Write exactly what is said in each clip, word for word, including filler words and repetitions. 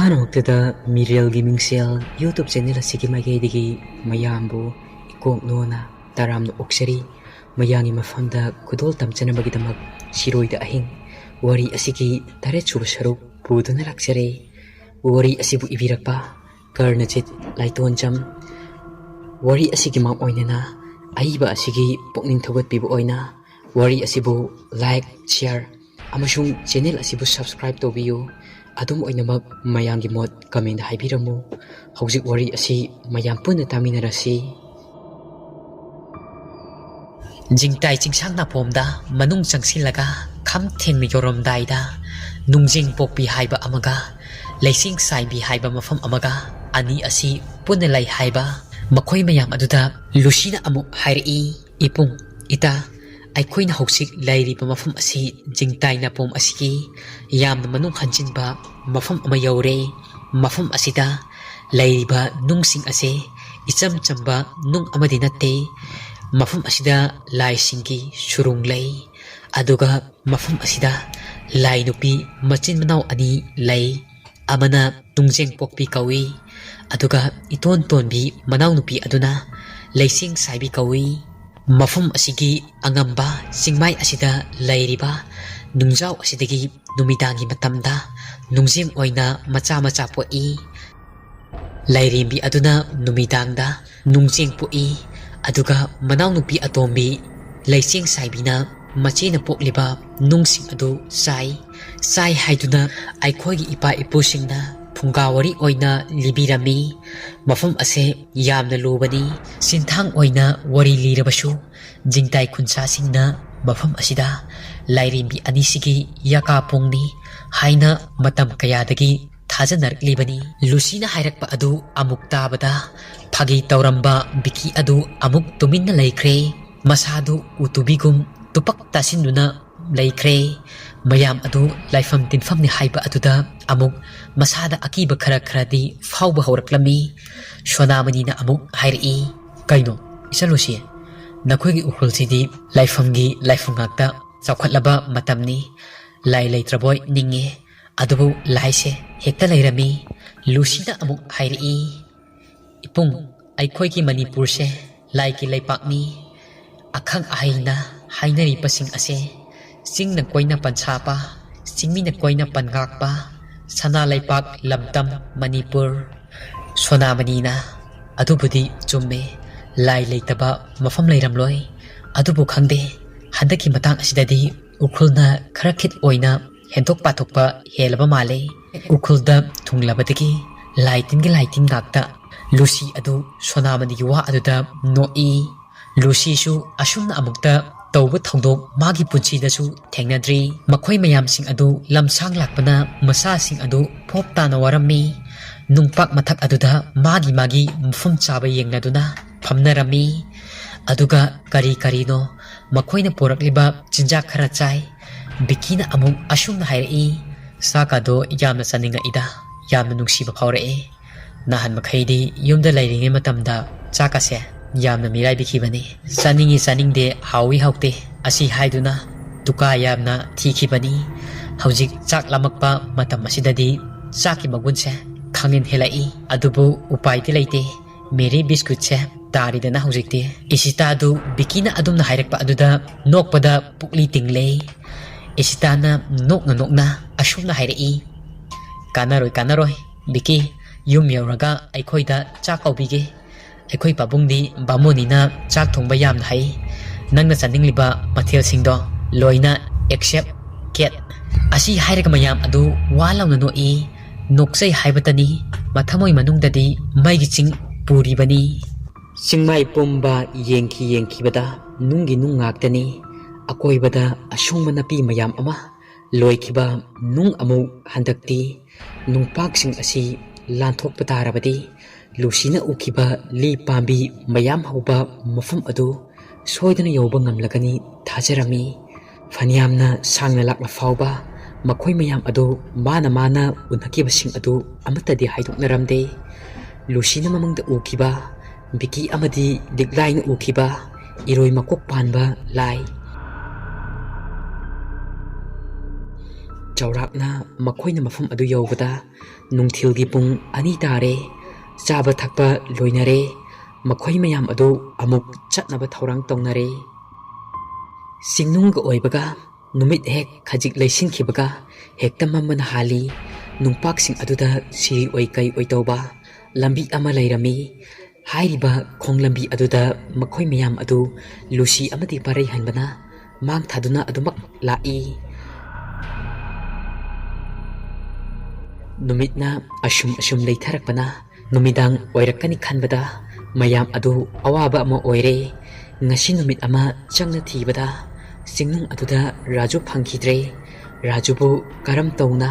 ꯃꯔꯛꯇꯨꯗ ꯃꯤꯔꯦꯜꯒꯤ ꯃꯤꯡꯁꯦꯜ YouTube channel ꯑꯁꯤꯒꯤ ꯃꯥꯏꯀꯩꯗꯒꯤ ꯃꯌꯥꯝꯕꯨ ꯏꯀꯣꯛꯅꯣꯅ ꯇꯔꯥꯝꯅ ꯑꯣꯛꯆꯔꯤ꯫ ꯃꯌꯥꯝꯒꯤ ꯃꯐꯝꯗ ꯈꯨꯗꯣꯜ ꯇꯝꯖꯅꯕꯒꯤꯗꯃꯛ ꯁꯤꯔꯣꯏꯗ ꯑꯍꯤꯡ ꯋꯥꯔꯤ ꯑꯁꯤꯒꯤ ꯇꯔꯦꯠ ꯁꯨꯕ ꯁꯔꯨꯛ ꯄꯨꯗꯨꯅ ꯂꯥꯛꯆꯔꯦ꯫ ꯋꯥꯔꯤ ꯑꯁꯤꯕꯨ ꯏꯕꯤꯔꯛꯄ ꯀꯔꯅꯖꯤꯠ ꯂꯥꯏꯇꯣꯟꯖꯝ꯫ ꯋꯥꯔꯤ ꯑꯁꯤꯒꯤ ꯃꯥꯡ ꯑꯣꯏꯅꯅ ꯑꯏꯕ ꯑꯁꯤꯒꯤ ꯄꯨꯛꯅꯤꯡ ꯊꯧꯒꯠꯄꯤꯕ ꯑꯣꯏꯅ ꯋꯥꯔꯤ ꯑꯁꯤꯕꯨ like, share ꯑꯃꯁꯨꯡ ꯆꯦꯅꯦꯜ ꯑꯁꯤꯕꯨ subscribe ꯇꯧꯕꯤꯌꯨ꯫ ꯑꯗꯨꯝ ꯑꯣꯏꯅꯃꯛ ꯃꯌꯥꯝꯒꯤ ꯃꯣꯠ comment ꯍꯥꯏꯕꯤꯔꯝꯃꯨ꯫ ꯍꯧꯖꯤꯛ ꯋꯥꯔꯤ ꯑꯁꯤ ꯃꯌꯥꯝ ꯄꯨꯟꯅ ꯇꯥꯃꯤꯟꯅꯔꯁꯤ꯫ ꯖꯤꯡꯇꯥꯏ ꯆꯤꯡꯁꯥꯡ ꯅꯥꯄꯣꯝꯗ ꯃꯅꯨꯡ ꯆꯪꯁꯤꯜꯂꯒ ꯈꯝ ꯊꯦꯡꯅ ꯌꯧꯔꯝꯗꯥꯏꯗ ꯅꯨꯡꯖꯦꯡ ꯄꯣꯛꯄꯤ ꯍꯥꯏꯕ ꯑꯃꯒ ꯂꯩꯆꯤꯡ ꯁꯥꯏꯕꯤ ꯍꯥꯏꯕ ꯃꯐꯝ ꯑꯃꯒ ꯑꯅꯤ ꯑꯁꯤ ꯄꯨꯟꯅ ꯂꯩ ꯍꯥꯏꯕ, ꯃꯈꯣꯏ ꯃꯌꯥꯝ ꯑꯗꯨꯗ ꯂꯨꯁꯤꯅ ꯑꯃꯨꯛ ꯍꯥꯏꯔꯛꯏ, "ꯏꯕꯨꯡ, ꯏꯇꯥ, ꯑꯩꯈꯣꯏꯅ ꯍꯧꯖꯤꯛ ꯂꯩꯔꯤꯕ ꯃꯐꯝ ꯑꯁꯤ ꯖꯤꯡꯇꯥꯏ ꯅꯥꯄꯣꯝ ꯑꯁꯤꯒꯤ ꯌꯥꯝꯅ ꯃꯅꯨꯡ ꯍꯟꯖꯤꯟꯕ ꯃꯐꯝ ꯑꯃ ꯌꯧꯔꯦ꯫ ꯃꯐꯝ ꯑꯁꯤꯗ ꯂꯩꯔꯤꯕ ꯅꯨꯡꯁꯤꯡ ꯑꯁꯦ ꯏꯆꯝ ꯆꯝꯕ ꯅꯨꯡ ꯑꯃꯗꯤ ꯅꯠꯇꯦ꯫ ꯃꯐꯝ ꯑꯁꯤꯗ ꯂꯥꯏꯁꯤꯡꯒꯤ ꯁꯨꯔꯨꯡ ꯂꯩ, ꯑꯗꯨꯒ ꯃꯐꯝ ꯑꯁꯤꯗ ꯂꯥꯏ ꯅꯨꯄꯤ ꯃꯆꯤꯟ ꯃꯅꯥꯎ ꯑꯅꯤ ꯂꯩ꯫ ꯑꯃꯅ ꯅꯨꯡꯖꯦꯡ ꯄꯣꯛꯄꯤ ꯀꯧꯏ, ꯑꯗꯨꯒ ꯏꯇꯣꯟ ꯇꯣꯟꯕꯤ ꯃꯅꯥꯎꯅꯨꯄꯤ ꯑꯗꯨꯅ ꯂꯩꯆꯤꯡ ꯁꯥꯏꯕꯤ ꯀꯧꯏ꯫ ꯃꯐꯝ ꯑꯁꯤꯒꯤ ꯑꯉꯝꯕ ꯆꯤꯡꯃꯥꯏ ꯑꯁꯤꯗ ꯂꯩꯔꯤꯕ ꯅꯨꯡꯖꯥꯎ ꯑꯁꯤꯗꯒꯤ ꯅꯨꯃꯤꯗꯥꯡꯒꯤ ꯃꯇꯝꯗ ꯅꯨꯡꯖꯦꯡ ꯑꯣꯏꯅ ꯃꯆꯥ ꯃꯆꯥ ꯄꯣꯛꯏ꯫ ꯂꯥꯏꯔꯦꯝꯕꯤ ꯑꯗꯨꯅ ꯅꯨꯃꯤꯗꯥꯡꯗ ꯅꯨꯡꯖꯦꯡ ꯄꯣꯛꯏ, ꯑꯗꯨꯒ ꯃꯅꯥꯎꯅꯨꯄꯤ ꯑꯇꯣꯝꯕꯤ ꯂꯩꯆꯦꯡ ꯁꯥꯏꯕꯤꯅ ꯃꯆꯦꯅ ꯄꯣꯛꯂꯤꯕ ꯅꯨꯡꯁꯤꯡ ꯑꯗꯨ ꯆꯥꯏ꯫ ꯆꯥꯏ ꯍꯥꯏꯗꯨꯅ ꯑꯩꯈꯣꯏꯒꯤ ꯏꯄꯥ ꯏꯄꯨꯁꯤꯡꯅ ꯐꯨꯡꯒꯥ ꯋꯥꯔꯤ ꯑꯣꯏꯅ ꯂꯤꯕꯤꯔꯝꯃꯤ꯫ ꯃꯐꯝ ꯑꯁꯦ ꯌꯥꯝꯅ ꯂꯨꯕꯅꯤ꯫ ꯆꯤꯟꯊꯥꯡ ꯑꯣꯏꯅ ꯋꯥꯔꯤ ꯂꯤꯔꯕꯁꯨ, ꯖꯤꯡꯇꯥꯏ ꯈꯨꯟꯁꯥꯁꯤꯡꯅ ꯃꯐꯝ ꯑꯁꯤꯗ ꯂꯥꯏꯔꯦꯝꯕꯤ ꯑꯅꯤꯁꯤꯒꯤ ꯌꯥꯀꯥ ꯄꯣꯡꯅꯤ ꯍꯥꯏꯅ ꯃꯇꯝ ꯀꯌꯥꯗꯒꯤ ꯊꯥꯖꯅꯔꯛꯂꯤꯕꯅꯤ꯫ ꯂꯨꯁꯤꯅ ꯍꯥꯏꯔꯛꯄ ꯑꯗꯨ ꯑꯃꯨꯛ ꯇꯥꯕꯗ, ꯐꯥꯒꯤ ꯇꯧꯔꯝꯕ ꯕꯤꯀꯤ ꯑꯗꯨ ꯑꯃꯨꯛ ꯇꯨꯃꯤꯟꯅ ꯂꯩꯈ꯭ꯔꯦ꯫ ꯃꯁꯥꯗꯨ ꯎꯇꯨꯕꯤꯒꯨꯝ ꯇꯨꯄꯛ ꯇꯥꯁꯤꯟꯗꯨꯅ ꯂꯩꯈ꯭ꯔꯦ꯫ ꯃꯌꯥꯝ ꯑꯗꯨ ꯂꯥꯏꯐꯝ ꯇꯤꯟꯐꯝꯅꯤ ꯍꯥꯏꯕ ꯑꯗꯨꯗ ꯑꯃꯨꯛ ꯃꯁꯥꯗ ꯑꯀꯤꯕ ꯈꯔ ꯈꯔꯗꯤ ꯐꯥꯎꯕ ꯍꯧꯔꯛꯂꯝꯃꯤ꯫ ꯁꯣꯅꯥꯃꯅꯤꯅ ꯑꯃꯨꯛ ꯍꯥꯏꯔꯛꯏ, "ꯀꯩꯅꯣ, ꯏꯆꯜ ꯂꯨꯁꯤ, ꯅꯈꯣꯏꯒꯤ ꯎꯈ꯭ꯔꯨꯜꯁꯤꯗꯤ ꯂꯥꯏꯐꯝꯒꯤ ꯂꯥꯏꯐꯝ ꯉꯥꯛꯇ ꯆꯥꯎꯈꯠꯂꯕ ꯃꯇꯝꯅꯤ꯫ ꯂꯥꯏ ꯂꯩꯇ꯭ꯔꯕꯣꯏ ꯅꯤꯡꯉꯦ꯫ ꯑꯗꯨꯕꯨ ꯂꯥꯏꯁꯦ ꯍꯦꯛꯇ ꯂꯩꯔꯝꯃꯤ꯫ ꯂꯨꯁꯤꯅ ꯑꯃꯨꯛ ꯍꯥꯏꯔꯛꯏ, "ꯏꯕꯨꯡ, ꯑꯩꯈꯣꯏꯒꯤ ꯃꯅꯤꯄꯨꯔꯁꯦ ꯂꯥꯏꯒꯤ ꯂꯩꯄꯥꯛꯅꯤ꯫ ꯑꯈꯪ ꯑꯍꯩꯅ ꯍꯥꯏꯅꯔꯤꯕꯁꯤꯡ ꯑꯁꯦ ꯆꯤꯡꯅ ꯀꯣꯏꯅ ꯄꯟꯁꯥꯄ, ꯆꯤꯡꯃꯤꯅ ꯀꯣꯏꯅ ꯄꯟꯉꯥꯛꯄ ꯁꯅꯥ ꯂꯩꯄꯥꯛ ꯂꯝꯗꯝ ꯃꯅꯤꯄꯨꯔ ꯁꯣꯅꯥꯃꯅꯤꯅ꯫" ꯑꯗꯨꯕꯨꯗꯤ ꯆꯨꯝꯃꯦ, ꯂꯥꯏ ꯂꯩꯇꯕ ꯃꯐꯝ ꯂꯩꯔꯝꯂꯣꯏ꯫ ꯑꯗꯨꯕꯨ ꯈꯪꯗꯦ, ꯍꯟꯗꯛꯀꯤ ꯃꯇꯥꯡ ꯑꯁꯤꯗꯗꯤ ꯎꯈ꯭ꯔꯨꯜꯅ ꯈꯔ ꯈꯤꯠ ꯑꯣꯏꯅ ꯍꯦꯟꯗꯣꯛ ꯄꯥꯊꯣꯛꯄ ꯍꯦꯜꯂꯕ ꯃꯥꯜꯂꯦ꯫ ꯎꯈ꯭ꯔꯨꯜꯗ ꯊꯨꯡꯂꯕꯗꯒꯤ ꯂꯥꯏ ꯇꯤꯟꯒꯤ ꯂꯥꯏ ꯇꯤꯟ ꯉꯥꯛꯇ꯫ ꯂꯨꯁꯤ ꯑꯗꯨ ꯁꯣꯅꯥꯃꯅꯤꯒꯤ ꯋꯥ ꯑꯗꯨꯗ ꯅꯣꯛꯏ꯫ ꯂꯨꯁꯤꯁꯨ ꯑꯁꯨꯝꯅ ꯑꯃꯨꯛꯇ ꯇꯧꯕ ꯊꯧꯗꯣꯛ ꯃꯥꯒꯤ ꯄꯨꯟꯁꯤꯗꯁꯨ ꯊꯦꯡꯅꯗ꯭ꯔꯤ꯫ ꯃꯈꯣꯏ ꯃꯌꯥꯝꯁꯤꯡ ꯑꯗꯨ ꯂꯝꯁꯥꯡ ꯂꯥꯛꯄꯅ ꯃꯁꯥꯁꯤꯡ ꯑꯗꯨ ꯐꯣꯞ ꯇꯥꯅ ꯋꯥꯔꯝꯃꯤ꯫ ꯅꯨꯡꯄꯥꯛ ꯃꯊꯛ ꯑꯗꯨꯗ ꯃꯥꯒꯤ ꯃꯥꯒꯤ ꯃꯐꯝ ꯆꯥꯕ ꯌꯦꯡꯅꯗꯨꯅ ꯐꯝꯅꯔꯝꯃꯤ꯫ ꯑꯗꯨꯒ ꯀꯔꯤ ꯀꯔꯤꯅꯣ ꯃꯈꯣꯏꯅ ꯄꯨꯔꯛꯂꯤꯕ ꯆꯤꯟꯖꯥꯛ ꯈꯔ ꯆꯥꯏ꯫ ꯕꯤꯀꯤꯅ ꯑꯃꯨꯛ ꯑꯁꯨꯝꯅ ꯍꯥꯏꯔꯛꯏ, "ꯆꯥꯛ ꯑꯗꯣ ꯌꯥꯝꯅ ꯆꯥꯅꯤꯡꯉꯛꯏꯗ, ꯌꯥꯝꯅ ꯅꯨꯡꯁꯤꯕ ꯐꯥꯎꯔꯛꯑꯦ꯫ ꯅꯍꯥꯟ ꯃꯈꯩꯗꯤ ꯌꯨꯝꯗ ꯂꯩꯔꯤꯉꯩ ꯃꯇꯝꯗ ꯆꯥꯛ ꯑꯁꯦ ꯌꯥꯝꯅ ꯃꯤꯔꯥꯏꯕꯤꯈꯤꯕꯅꯤ꯫ ꯆꯥꯅꯤꯡꯉꯤ ꯆꯥꯅꯤꯡꯗꯦ, ꯍꯥꯎꯏ ꯍꯥꯎꯇꯦ ꯑꯁꯤ ꯍꯥꯏꯗꯨꯅ ꯗꯨꯀꯥ ꯌꯥꯝꯅ ꯊꯤꯈꯤꯕꯅꯤ꯫ ꯍꯧꯖꯤꯛ ꯆꯥꯛ ꯂꯥꯝꯃꯛꯄ ꯃꯇꯝ ꯑꯁꯤꯗꯗꯤ ꯆꯥꯛꯀꯤ ꯃꯒꯨꯟꯁꯦ ꯈꯪꯍꯦꯟ ꯍꯦꯜꯂꯛꯏ꯫ ꯑꯗꯨꯕꯨ ꯎꯄꯥꯏꯗꯤ ꯂꯩꯇꯦ, ꯃꯦꯔꯤ ꯕꯤꯁꯀꯨꯠꯁꯦ ꯇꯥꯔꯤꯗꯅ ꯍꯧꯖꯤꯛꯇꯤ꯫" ꯏꯁꯤꯇꯥꯗꯨ ꯕꯤꯀꯤꯅ ꯑꯗꯨꯝꯅ ꯍꯥꯏꯔꯛꯄ ꯑꯗꯨꯗ ꯅꯣꯛꯄꯗ ꯄꯨꯛꯂꯤ ꯇꯤꯡꯂꯦ꯫ ꯏꯁꯤꯇꯥꯅ ꯅꯣꯛꯅ ꯅꯣꯛꯅ ꯑꯁꯨꯝꯅ ꯍꯥꯏꯔꯛꯏ, "ꯀꯥꯟꯅꯔꯣꯏ, ꯀꯥꯟꯅꯔꯣꯏ, ꯕꯤꯀꯤ, ꯌꯨꯝ ꯌꯧꯔꯒ ꯑꯩꯈꯣꯏꯗ ꯆꯥꯛ ꯀꯧꯕꯤꯒꯦ꯫ ꯑꯩꯈꯣꯏ ꯄꯥꯕꯨꯡꯗꯤ ꯕꯥꯃꯣꯟꯅꯤꯅ ꯆꯥꯛ ꯊꯣꯡꯕ ꯌꯥꯝꯅ ꯍꯩ꯫ ꯅꯪꯅ ꯆꯥꯅꯤꯡꯂꯤꯕ ꯃꯊꯦꯜꯁꯤꯡꯗꯣ ꯂꯣꯏꯅ ꯑꯦꯛꯁꯦꯞ ꯀꯦꯠ꯫" ꯑꯁꯤ ꯍꯥꯏꯔꯒ ꯃꯌꯥꯝ ꯑꯗꯨ ꯋꯥ ꯂꯥꯎꯅ ꯅꯣꯛꯏ꯫ ꯅꯣꯛꯆꯩ ꯍꯥꯏꯕꯇꯅꯤ, ꯃꯊꯃꯣꯏ ꯃꯅꯨꯡꯗꯗꯤ ꯃꯩꯒꯤ ꯆꯤꯡ ꯄꯨꯔꯤꯕꯅꯤ꯫ ꯆꯤꯡꯃꯥꯏ ꯄꯨꯝꯕ ꯌꯦꯡꯈꯤ ꯌꯦꯡꯈꯤꯕꯗ ꯅꯨꯡꯒꯤ ꯅꯨꯡ ꯉꯥꯛꯇꯅꯤ꯫ ꯑꯀꯣꯏꯕꯗ ꯑꯁꯣꯡꯕ ꯅꯥꯄꯤ ꯃꯌꯥꯝ ꯑꯃ ꯂꯣꯏꯈꯤꯕ ꯅꯨꯡ ꯑꯃꯨꯛ ꯍꯟꯗꯛꯇꯤ ꯅꯨꯡꯄꯥꯛꯁꯤꯡ ꯑꯁꯤ ꯂꯥꯟꯊꯣꯛꯄ ꯇꯥꯔꯕꯗꯤ ꯂꯨꯁꯤꯅ ꯎꯈꯤꯕ ꯂꯤ ꯄꯥꯝꯕꯤ ꯃꯌꯥꯝ ꯍꯧꯕ ꯃꯐꯝ ꯑꯗꯨ ꯁꯣꯏꯗꯅ ꯌꯧꯕ ꯉꯝꯂꯒꯅꯤ ꯊꯥꯖꯔꯝꯃꯤ꯫ ꯐꯅꯌꯥꯝꯅ ꯁꯥꯡꯅ ꯂꯥꯛꯂ ꯐꯥꯎꯕ ꯃꯈꯣꯏ ꯃꯌꯥꯝ ꯑꯗꯨ ꯃꯥꯅ ꯃꯥꯅ ꯎꯅꯈꯤꯕꯁꯤꯡ ꯑꯗꯨ ꯑꯃꯠꯇꯗꯤ ꯍꯥꯏꯗꯣꯛꯅꯔꯝꯗꯦ꯫ ꯂꯨꯁꯤꯅ ꯃꯃꯥꯡꯗ ꯎꯈꯤꯕ ꯕꯤꯀꯤ ꯑꯃꯗꯤ ꯂꯤꯛꯂꯥꯏꯅ ꯎꯈꯤꯕ ꯏꯔꯣꯏ ꯃꯀꯣꯛ ꯄꯥꯟꯕ ꯂꯥꯏ꯫ ꯆꯥꯎꯔꯥꯛꯅ ꯃꯈꯣꯏꯅ ꯃꯐꯝ ꯑꯗꯨ ꯌꯧꯕꯗ ꯅꯨꯡꯊꯤꯜꯒꯤ ꯄꯨꯡ ꯑꯅꯤ ꯇꯥꯔꯦ꯫ ꯆꯥꯕ ꯊꯛꯄ ꯂꯣꯏꯅꯔꯦ꯫ ꯃꯈꯣꯏ ꯃꯌꯥꯝ ꯑꯗꯨ ꯑꯃꯨꯛ ꯆꯠꯅꯕ ꯊꯧꯔꯥꯡ ꯇꯧꯅꯔꯦ꯫ ꯆꯤꯡꯅꯨꯡꯒ ꯑꯣꯏꯕꯒ ꯅꯨꯃꯤꯠ ꯍꯦꯛ ꯈꯖꯤꯛ ꯂꯩꯁꯤꯟꯈꯤꯕꯒ ꯍꯦꯛꯇ ꯃꯝꯕꯅ ꯍꯥꯜꯂꯤ꯫ ꯅꯨꯡꯄꯥꯛꯁꯤꯡ ꯑꯗꯨꯗ ꯁꯤꯔꯤ ꯑꯣꯏ ꯀꯩ ꯑꯣꯏ ꯇꯧꯕ ꯂꯝꯕꯤ ꯑꯃ ꯂꯩꯔꯝꯃꯤ꯫ ꯍꯥꯏꯔꯤꯕ ꯈꯣꯡꯂꯝꯕꯤ ꯑꯗꯨꯗ ꯃꯈꯣꯏ ꯃꯌꯥꯝ ꯑꯗꯨ ꯂꯨꯁꯤ ꯑꯃꯗꯤ ꯄꯥꯔꯩꯍꯟꯕꯅ ꯃꯥꯡ ꯊꯥꯗꯨꯅ ꯑꯗꯨꯃꯛ ꯂꯥꯛꯏ꯫ ꯅꯨꯃꯤꯠꯅ ꯑꯁꯨꯝ ꯑꯁꯨꯝ ꯂꯩꯊꯔꯛꯄꯅ ꯅꯨꯃꯤꯗꯥꯡ ꯑꯣꯏꯔꯛꯀꯅꯤ ꯈꯟꯕꯗ ꯃꯌꯥꯝ ꯑꯗꯨ ꯑꯋꯥꯕ ꯑꯃ ꯑꯣꯏꯔꯦ꯫ ꯉꯁꯤ ꯅꯨꯃꯤꯠ ꯑꯃ ꯆꯪꯅ ꯊꯤꯕꯗ ꯆꯤꯡꯅꯨꯡ ꯑꯗꯨꯗ ꯔꯥꯖꯨ ꯐꯪꯈꯤꯗ꯭ꯔꯦ꯫ ꯔꯥꯖꯨꯕꯨ ꯀꯔꯝ ꯇꯧꯅ,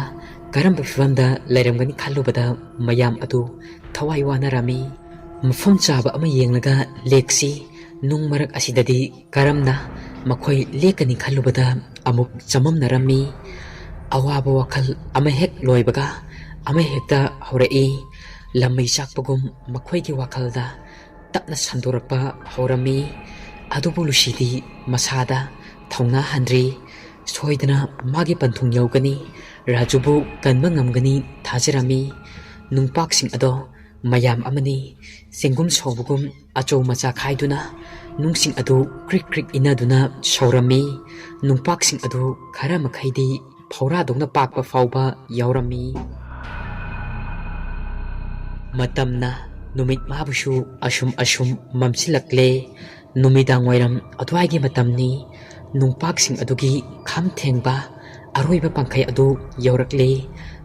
ꯀꯔꯝꯕ ꯐꯤꯕꯝꯗ ꯂꯩꯔꯝꯒꯅꯤ ꯈꯜꯂꯨꯕꯗ ꯃꯌꯥꯝ ꯑꯗꯨ ꯊꯋꯥꯏ ꯋꯥꯅꯔꯝꯃꯤ꯫ ꯃꯐꯝ ꯆꯥꯕ ꯑꯃ ꯌꯦꯡꯂꯒ ꯂꯦꯛꯁꯤ꯫ ꯅꯨꯡ ꯃꯔꯛ ꯑꯁꯤꯗꯗꯤ ꯀꯔꯝꯅ ꯃꯈꯣꯏ ꯂꯦꯛꯀꯅꯤ ꯈꯜꯂꯨꯕꯗ ꯑꯃꯨꯛ ꯆꯃꯝꯅꯔꯝꯃꯤ꯫ ꯑꯋꯥꯕ ꯋꯥꯈꯜ ꯑꯃ ꯍꯦꯛ ꯂꯣꯏꯕꯒ ꯑꯃ ꯍꯦꯛꯇ ꯍꯧꯔꯛꯏ꯫ ꯂꯝꯃꯩ ꯆꯥꯛꯄꯒꯨꯝ ꯃꯈꯣꯏꯒꯤ ꯋꯥꯈꯜꯗ ꯇꯞꯅ ꯁꯟꯗꯣꯔꯛꯄ ꯍꯧꯔꯝꯃꯤ꯫ ꯑꯗꯨꯕꯨ ꯂꯨꯁꯤꯗꯤ ꯃꯁꯥꯗ ꯊꯧꯅꯥ ꯍꯟꯗ꯭ꯔꯤ꯫ ꯁꯣꯏꯗꯅ ꯃꯥꯒꯤ ꯄꯟꯊꯨꯡ ꯌꯧꯒꯅꯤ꯫ ꯔꯥꯖꯨꯕꯨ ꯀꯟꯕ ꯉꯝꯒꯅꯤ ꯊꯥꯖꯔꯝꯃꯤ꯫ ꯅꯨꯡꯄꯥꯛꯁꯤꯡ ꯑꯗꯣ ꯃꯌꯥꯝ ꯑꯃꯅꯤ꯫ ꯆꯦꯡꯒꯨꯝ ꯁꯧꯕꯒꯨꯝ ꯑꯆꯧ ꯃꯆꯥ ꯈꯥꯏꯗꯨꯅ ꯅꯨꯡꯁꯤꯡ ꯑꯗꯨ ꯀ꯭ꯔꯤꯛ ꯀ꯭ꯔꯤꯛ ꯏꯟꯅꯗꯨꯅ ꯁꯧꯔꯝꯃꯤ꯫ ꯅꯨꯡꯄꯥꯛꯁꯤꯡ ꯑꯗꯨ ꯈꯔ ꯃꯈꯩꯗꯤ ꯐꯧꯔꯥꯗꯧꯅ ꯄꯥꯛꯄ ꯐꯥꯎꯕ ꯌꯥꯎꯔꯝꯃꯤ꯫ ꯃꯇꯝꯅ ꯅꯨꯃꯤꯠ ꯃꯥꯕꯨꯁꯨ ꯑꯁꯨꯝ ꯑꯁꯨꯝ ꯃꯝꯁꯤꯜꯂꯛꯂꯦ꯫ ꯅꯨꯃꯤꯗꯥꯡ ꯋꯥꯏꯔꯝ ꯑꯗꯨꯋꯥꯏꯒꯤ ꯃꯇꯝꯅꯤ꯫ ꯅꯨꯡꯄꯥꯛꯁꯤꯡ ꯑꯗꯨꯒꯤ ꯈꯝ ꯊꯦꯡꯕ ꯑꯔꯣꯏꯕ ꯄꯥꯡꯈꯩ ꯑꯗꯨ ꯌꯧꯔꯛꯂꯦ꯫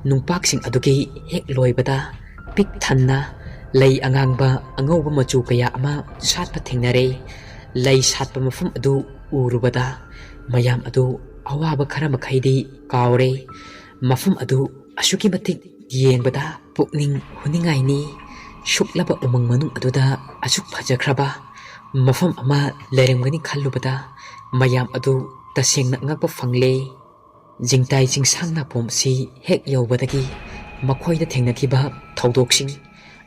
ꯅꯨꯡꯄꯥꯛꯁꯤꯡ ꯑꯗꯨꯒꯤ ꯍꯦꯛ ꯂꯣꯏꯕꯗ ꯄꯤꯛ ꯊꯟꯅ ꯂꯩ ꯑꯉꯥꯡꯕ ꯑꯉꯧꯕ ꯃꯆꯨ ꯀꯌꯥ ꯑꯃ ꯁꯥꯠꯄ ꯊꯦꯡꯅꯔꯦ꯫ ꯂꯩ ꯁꯥꯠꯄ ꯃꯐꯝ ꯑꯗꯨ ꯎꯔꯨꯕꯗ ꯃꯌꯥꯝ ꯑꯗꯨ ꯑꯋꯥꯕ ꯈꯔ ꯃꯈꯩꯗꯤ ꯀꯥꯎꯔꯦ꯫ ꯃꯐꯝ ꯑꯗꯨ ꯑꯁꯨꯛꯀꯤ ꯃꯇꯤꯛ ꯌꯦꯡꯕꯗ ꯄꯨꯛꯅꯤꯡ ꯍꯨꯅꯤꯡꯉꯥꯏꯅꯤ꯫ ꯁꯨꯛꯂꯕ ꯎꯃꯪ ꯃꯅꯨꯡ ꯑꯗꯨꯗ ꯑꯁꯨꯛ ꯐꯖꯈ꯭ꯔꯕ ꯃꯐꯝ ꯑꯃ ꯂꯩꯔꯝꯒꯅꯤ ꯈꯜꯂꯨꯕꯗ ꯃꯌꯥꯝ ꯑꯗꯨ ꯇꯁꯦꯡꯅ ꯉꯛꯄ ꯐꯪꯂꯦ꯫ ꯖꯤꯡꯇꯥꯏ ꯆꯤꯡꯁꯥꯡ ꯅꯥꯄꯣꯝ ꯑꯁꯤ ꯍꯦꯛ ꯌꯧꯕꯗꯒꯤ ꯃꯈꯣꯏꯗ ꯊꯦꯡꯅꯈꯤꯕ ꯊꯧꯗꯣꯛꯁꯤꯡ,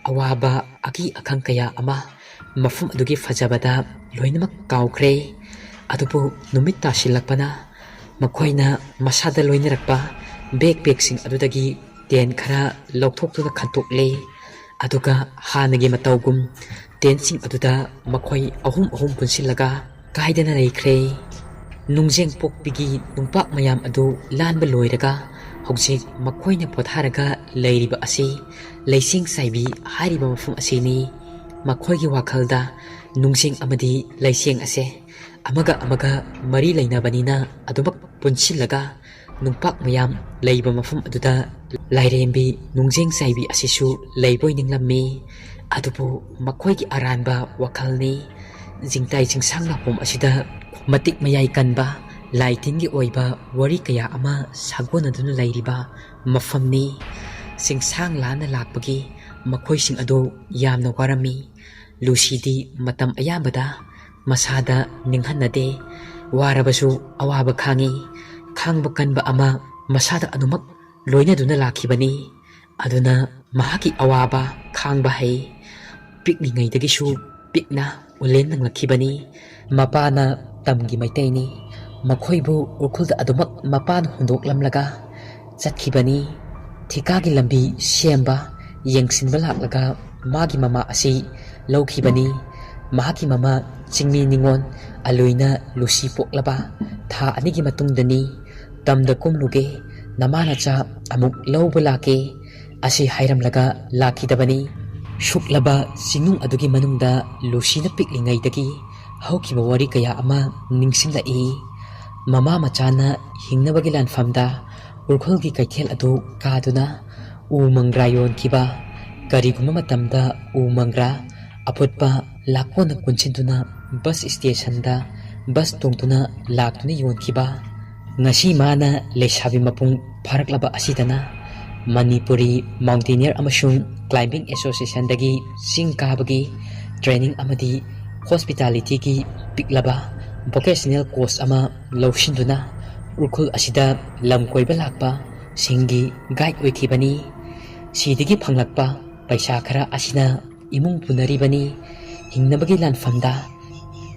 ꯑꯋꯥꯕ ꯑꯀꯤ ꯑꯈꯪ ꯀꯌꯥ ꯑꯃ ꯃꯐꯝ ꯑꯗꯨꯒꯤ ꯐꯖꯕꯗ ꯂꯣꯏꯅꯃꯛ ꯀꯥꯎꯈ꯭ꯔꯦ꯫ ꯑꯗꯨꯕꯨ ꯅꯨꯃꯤꯠ ꯇꯥꯁꯤꯜꯂꯛꯄꯅ ꯃꯈꯣꯏꯅ ꯃꯁꯥꯗ ꯂꯣꯏꯅꯔꯛꯄ ꯕꯦꯛ ꯄꯦꯛꯁꯤꯡ ꯑꯗꯨꯗꯒꯤ ꯇꯦꯟ ꯈꯔ ꯂꯧꯊꯣꯛꯇꯨꯅ ꯈꯟꯇꯣꯛꯂꯦ꯫ ꯑꯗꯨꯒ ꯍꯥꯟꯅꯒꯤ ꯃꯇꯧꯒꯨꯝ ꯇꯦꯟꯁꯤꯡ ꯑꯗꯨꯗ ꯃꯈꯣꯏ ꯑꯍꯨꯝ ꯑꯍꯨꯝ ꯄꯨꯟꯁꯤꯜꯂꯒ ꯀꯥꯏꯗꯅ ꯂꯩꯈ꯭ꯔꯦ꯫ ꯅꯨꯡꯖꯦꯡ ꯄꯣꯛꯄꯤꯒꯤ ꯅꯨꯡꯄꯥꯛ ꯃꯌꯥꯝ ꯑꯗꯨ ꯂꯥꯟꯕ ꯂꯣꯏꯔꯒ ꯍꯧꯖꯤꯛ ꯃꯈꯣꯏꯅ ꯄꯣꯊꯥꯔꯒ ꯂꯩꯔꯤꯕ ꯑꯁꯤ ꯂꯩꯁꯦꯡ ꯆꯥꯏꯕꯤ ꯍꯥꯏꯔꯤꯕ ꯃꯐꯝ ꯑꯁꯤꯅꯤ꯫ ꯃꯈꯣꯏꯒꯤ ꯋꯥꯈꯜꯗ ꯅꯨꯡꯖꯦꯡ ꯑꯃꯗꯤ ꯂꯩꯁꯦꯡ ꯑꯁꯦ ꯑꯃꯒ ꯑꯃꯒ ꯃꯔꯤ ꯂꯩꯅꯕꯅꯤꯅ ꯑꯗꯨꯃꯛ ꯄꯨꯟꯁꯤꯜꯂꯒ ꯅꯨꯡꯄꯥꯛ ꯃꯌꯥꯝ ꯂꯩꯕ ꯃꯐꯝ ꯑꯗꯨꯗ ꯂꯥꯏꯔꯦꯝꯕꯤ ꯅꯨꯡꯖꯦꯡ ꯆꯥꯏꯕꯤ ꯑꯁꯤꯁꯨ ꯂꯩꯕꯣꯏ ꯅꯤꯡꯂꯝꯃꯤ꯫ ꯑꯗꯨꯕꯨ ꯃꯈꯣꯏꯒꯤ ꯑꯔꯥꯟꯕ ꯋꯥꯈꯜꯅꯤ꯫ ꯖꯤꯡꯇꯥꯏ ꯆꯤꯡꯁꯥꯡ ꯂꯥꯛꯐꯝ ꯑꯁꯤꯗ ꯃꯇꯤꯛ ꯃꯌꯥꯏ ꯀꯟꯕ ꯂꯥꯏ ꯇꯤꯟꯒꯤ ꯑꯣꯏꯕ ꯋꯥꯔꯤ ꯀꯌꯥ ꯑꯃ ꯁꯥꯒꯣꯟꯅꯗꯨꯅ ꯂꯩꯔꯤꯕ ꯃꯐꯝꯅꯤ꯫ ꯆꯤꯡꯁꯥꯡ ꯂꯥꯟꯅ ꯂꯥꯛꯄꯒꯤ ꯃꯈꯣꯏꯁꯤꯡ ꯑꯗꯨ ꯌꯥꯝꯅ ꯋꯥꯔꯝꯃꯤ꯫ ꯂꯨꯁꯤꯗꯤ ꯃꯇꯝ ꯑꯌꯥꯝꯕꯗ ꯃꯁꯥꯗ ꯅꯤꯡꯍꯟꯅꯗꯦ꯫ ꯋꯥꯔꯕꯁꯨ ꯑꯋꯥꯕ ꯈꯥꯡꯉꯤ꯫ ꯈꯥꯡꯕ ꯀꯟꯕ ꯑꯃ ꯃꯁꯥꯗ ꯑꯗꯨꯃꯛ ꯂꯣꯏꯅꯗꯨꯅ ꯂꯥꯛꯈꯤꯕꯅꯤ꯫ ꯑꯗꯨꯅ ꯃꯍꯥꯛꯀꯤ ꯑꯋꯥꯕ ꯈꯥꯡꯕ ꯍꯩ꯫ ꯄꯤꯛꯂꯤꯉꯩꯗꯒꯤꯁꯨ ꯄꯤꯛꯅ ꯎꯂꯦꯟ ꯅꯪꯂꯛꯈꯤꯕꯅꯤ꯫ ꯃꯄꯥꯅ ꯇꯝꯒꯤ ꯃꯩꯇꯩꯅꯤ꯫ ꯃꯈꯣꯏꯕꯨ ꯎꯈ꯭ꯔꯨꯜꯗ ꯑꯗꯨꯃꯛ ꯃꯄꯥꯅ ꯍꯨꯟꯗꯣꯛꯂꯝꯂꯒ ꯆꯠꯈꯤꯕꯅꯤ꯫ ꯊꯤꯀꯥꯒꯤ ꯂꯝꯕꯤ ꯁꯦꯝꯕ, ꯌꯦꯡꯁꯤꯟꯕ ꯂꯥꯛꯂꯒ ꯃꯥꯒꯤ ꯃꯃꯥ ꯑꯁꯤ ꯂꯧꯈꯤꯕꯅꯤ꯫ ꯃꯍꯥꯛꯀꯤ ꯃꯃꯥ ꯆꯤꯡꯃꯤ ꯅꯤꯉꯣꯜ ꯑꯂꯨꯏꯅ ꯂꯨꯁꯤ ꯄꯣꯛꯂꯕ ꯊꯥ ꯑꯅꯤꯒꯤ ꯃꯇꯨꯡꯗꯅꯤ꯫ "ꯇꯝꯗ ꯀꯨꯝꯂꯨꯒꯦ, ꯅꯃꯥ ꯅꯆꯥ ꯑꯃꯨꯛ ꯂꯧꯕ ꯂꯥꯛꯀꯦ" ꯑꯁꯤ ꯍꯥꯏꯔꯝꯂꯒ ꯂꯥꯛꯈꯤꯗꯕꯅꯤ꯫ ꯁꯨꯛꯂꯕ ꯆꯤꯡꯅꯨꯡ ꯑꯗꯨꯒꯤ ꯃꯅꯨꯡꯗ ꯂꯨꯁꯤꯅ ꯄꯤꯛꯂꯤꯉꯩꯗꯒꯤ ꯍꯧꯈꯤꯕ ꯋꯥꯔꯤ ꯀꯌꯥ ꯑꯃ ꯅꯤꯡꯁꯤꯡꯂꯛꯏ꯫ ꯃꯃꯥ ꯃꯆꯥꯅ ꯍꯤꯡꯅꯕꯒꯤ ꯂꯥꯟꯐꯝꯗ ꯎꯔꯈꯨꯜꯒꯤ ꯀꯩꯊꯦꯜ ꯑꯗꯨ ꯀꯥꯗꯨꯅ ꯎ ꯃꯪꯒ꯭ꯔꯥ ꯌꯣꯟꯈꯤꯕ, ꯀꯔꯤꯒꯨꯝꯕ ꯃꯇꯝꯗ ꯎ ꯃꯪꯒ꯭ꯔꯥ ꯑꯐꯨꯠꯄ ꯂꯥꯛꯀꯣꯟꯅ ꯀꯨꯟꯁꯤꯟꯗꯨꯅ ꯕꯁ ꯁ꯭ꯇꯦꯁꯟꯗ ꯕꯁ ꯇꯣꯡꯗꯨꯅ ꯂꯥꯛꯇꯨꯅ ꯌꯣꯟꯈꯤꯕ, ꯉꯁꯤ ꯃꯥꯅ ꯂꯩꯁꯥꯕꯤ ꯃꯄꯨꯡ ꯐꯥꯔꯛꯂꯕ ꯑꯁꯤꯗꯅ ꯃꯅꯤꯄꯨꯔꯤ ꯃꯥꯎꯟꯇꯦꯅꯤꯌꯔ ꯑꯃꯁꯨꯡ ꯀ꯭ꯂꯥꯏꯝꯕꯤꯡ ꯑꯦꯁꯣꯁꯤꯌꯦꯁꯟꯗꯒꯤ ꯆꯤꯡ ꯀꯥꯕꯒꯤ ꯇ꯭ꯔꯦꯅꯤꯡ ꯑꯃꯗꯤ ꯍꯣꯁꯄꯤꯇꯥꯂꯤꯇꯤꯒꯤ ꯄꯤꯛꯂꯕ ꯚꯣꯀꯦꯁꯅꯦꯜ ꯀꯣꯔꯁ ꯑꯃ ꯂꯧꯁꯤꯟꯗꯨꯅ ꯎꯈ꯭ꯔꯨꯜ ꯑꯁꯤꯗ ꯂꯝ ꯀꯣꯏꯕ ꯂꯥꯛꯄꯁꯤꯡꯒꯤ ꯒꯥꯏꯗ ꯑꯣꯏꯈꯤꯕꯅꯤ꯫ ꯁꯤꯗꯒꯤ ꯐꯪꯂꯛꯄ ꯄꯩꯁꯥ ꯈꯔ ꯑꯁꯤꯅ ꯏꯃꯨꯡ ꯄꯨꯅꯔꯤꯕꯅꯤ꯫ ꯍꯤꯡꯅꯕꯒꯤ ꯂꯥꯟꯐꯝꯗ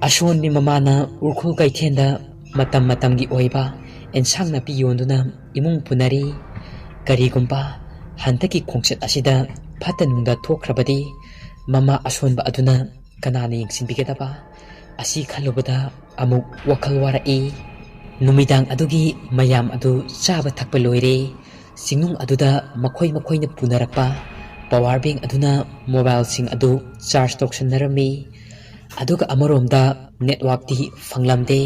ꯑꯁꯣꯟꯕꯤ ꯃꯃꯥꯅ ꯎꯈ꯭ꯔꯨꯜ ꯀꯩꯊꯦꯜꯗ ꯃꯇꯝ ꯃꯇꯝꯒꯤ ꯑꯣꯏꯕ ꯑꯦꯟꯁꯥꯡ ꯅꯥꯄꯤ ꯌꯣꯟꯗꯨꯅ ꯏꯃꯨꯡ ꯄꯨꯅꯔꯤ꯫ ꯀꯔꯤꯒꯨꯝꯕ ꯍꯟꯗꯛꯀꯤ ꯈꯣꯡꯆꯠ ꯑꯁꯤꯗ ꯐꯠꯇ ꯅꯨꯡꯗ ꯊꯣꯛꯈ꯭ꯔꯕꯗꯤ ꯃꯃꯥ ꯑꯁꯣꯟꯕ ꯑꯗꯨꯅ ꯀꯅꯥꯅ ꯌꯦꯡꯁꯤꯟꯕꯤꯒꯗꯕ? ꯑꯁꯤ ꯈꯜꯂꯨꯕꯗ ꯑꯃꯨꯛ ꯋꯥꯈꯜ ꯋꯥꯔꯛꯏ꯫ ꯅꯨꯃꯤꯗꯥꯡ ꯑꯗꯨꯒꯤ ꯃꯌꯥꯝ ꯑꯗꯨ ꯆꯥꯕ ꯊꯛꯄ ꯂꯣꯏꯔꯦ꯫ ꯆꯤꯡꯅꯨꯡ ꯑꯗꯨꯗ ꯃꯈꯣꯏ ꯃꯈꯣꯏꯅ ꯄꯨꯅꯔꯛꯄ ꯄꯋꯥꯔ ꯕꯦꯡ ꯑꯗꯨꯅ ꯃꯣꯕꯥꯏꯜꯁꯤꯡ ꯑꯗꯨ ꯆꯥꯔꯖ ꯇꯧꯁꯟꯅꯔꯝꯃꯤ꯫ ꯑꯗꯨꯒ ꯑꯃꯔꯣꯝꯗ ꯅꯦꯠꯋꯥꯛꯇꯤ ꯐꯪꯂꯝꯗꯦ꯫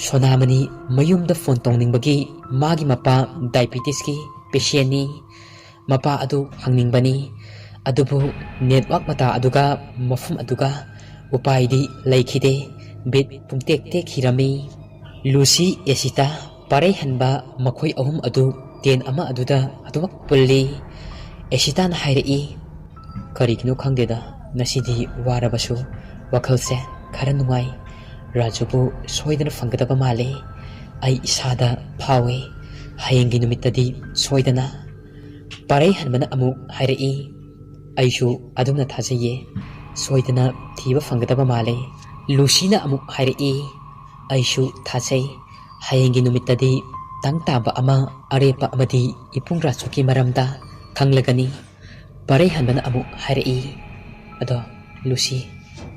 ꯁꯣꯅꯥꯃꯅꯤ ꯃꯌꯨꯝꯗ ꯐꯣꯟ ꯇꯧꯅꯤꯡꯕꯒꯤ ꯃꯥꯒꯤ ꯃꯄꯥ ꯗꯥꯏꯕꯤꯇꯤꯁꯀꯤ ꯄꯦꯁꯦꯟꯅꯤ꯫ ꯃꯄꯥ ꯑꯗꯨ ꯍꯪꯅꯤꯡꯕꯅꯤ꯫ ꯑꯗꯨꯕꯨ ꯅꯦꯠꯋꯥꯛ ꯃꯇꯥ ꯑꯗꯨꯒ ꯃꯐꯝ ꯑꯗꯨꯒ ꯎꯄꯥꯏꯗꯤ ꯂꯩꯈꯤꯗꯦ꯫ ꯕꯤꯠ ꯄꯨꯡꯇꯦꯛ ꯇꯦꯛꯈꯤꯔꯝꯃꯤ꯫ ꯂꯨꯁꯤ, ꯑꯦꯁꯤꯇꯥ, ꯄꯥꯔꯩꯍꯟꯕ ꯃꯈꯣꯏ ꯑꯍꯨꯝ ꯑꯗꯨ ꯇꯦꯟ ꯑꯃ ꯑꯗꯨꯗ ꯑꯗꯨꯃꯛ ꯄꯨꯜꯂꯤ꯫ ꯑꯦꯁꯤꯇꯥꯅ ꯍꯥꯏꯔꯛꯏ, "ꯀꯔꯤꯒꯤꯅꯣ ꯈꯪꯗꯦꯗ, ꯉꯁꯤꯗꯤ ꯋꯥꯔꯕꯁꯨ ꯋꯥꯈꯜꯁꯦ ꯈꯔ ꯅꯨꯡꯉꯥꯏ꯫ ꯔꯥꯖꯨꯕꯨ ꯁꯣꯏꯗꯅ ꯐꯪꯒꯗꯕ ꯃꯥꯜꯂꯤ꯫ ꯑꯩ ꯏꯁꯥꯗ ꯐꯥꯎꯏ꯫ ꯍꯌꯦꯡꯒꯤ ꯅꯨꯃꯤꯠꯇꯗꯤ ꯁꯣꯏꯗꯅ꯫" ꯄꯥꯔꯩꯍꯟꯕꯅ ꯑꯃꯨꯛ ꯍꯥꯏꯔꯛꯏ, "ꯑꯩꯁꯨ ꯑꯗꯨꯝꯅ ꯊꯥꯖꯩꯌꯦ꯫ ꯁꯣꯏꯗꯅ ꯊꯤꯕ ꯐꯪꯒꯗꯕ ꯃꯥꯜꯂꯦ꯫" ꯂꯨꯁꯤꯅ ꯑꯃꯨꯛ ꯍꯥꯏꯔꯛꯏ, "ꯑꯩꯁꯨ ꯊꯥꯖꯩ꯫ ꯍꯌꯦꯡꯒꯤ ꯅꯨꯃꯤꯠꯇꯗꯤ ꯇꯪ ꯇꯥꯕ ꯑꯃ, ꯑꯔꯦꯞꯄ ꯑꯃꯗꯤ ꯏꯄꯨꯡ ꯔꯥꯖꯨꯒꯤ ꯃꯔꯝꯗ ꯈꯪꯂꯒꯅꯤ꯫" ꯄꯥꯔꯩꯍꯟꯕꯅ ꯑꯃꯨꯛ ꯍꯥꯏꯔꯛꯏ, "ꯑꯗꯣ ꯂꯨꯁꯤ,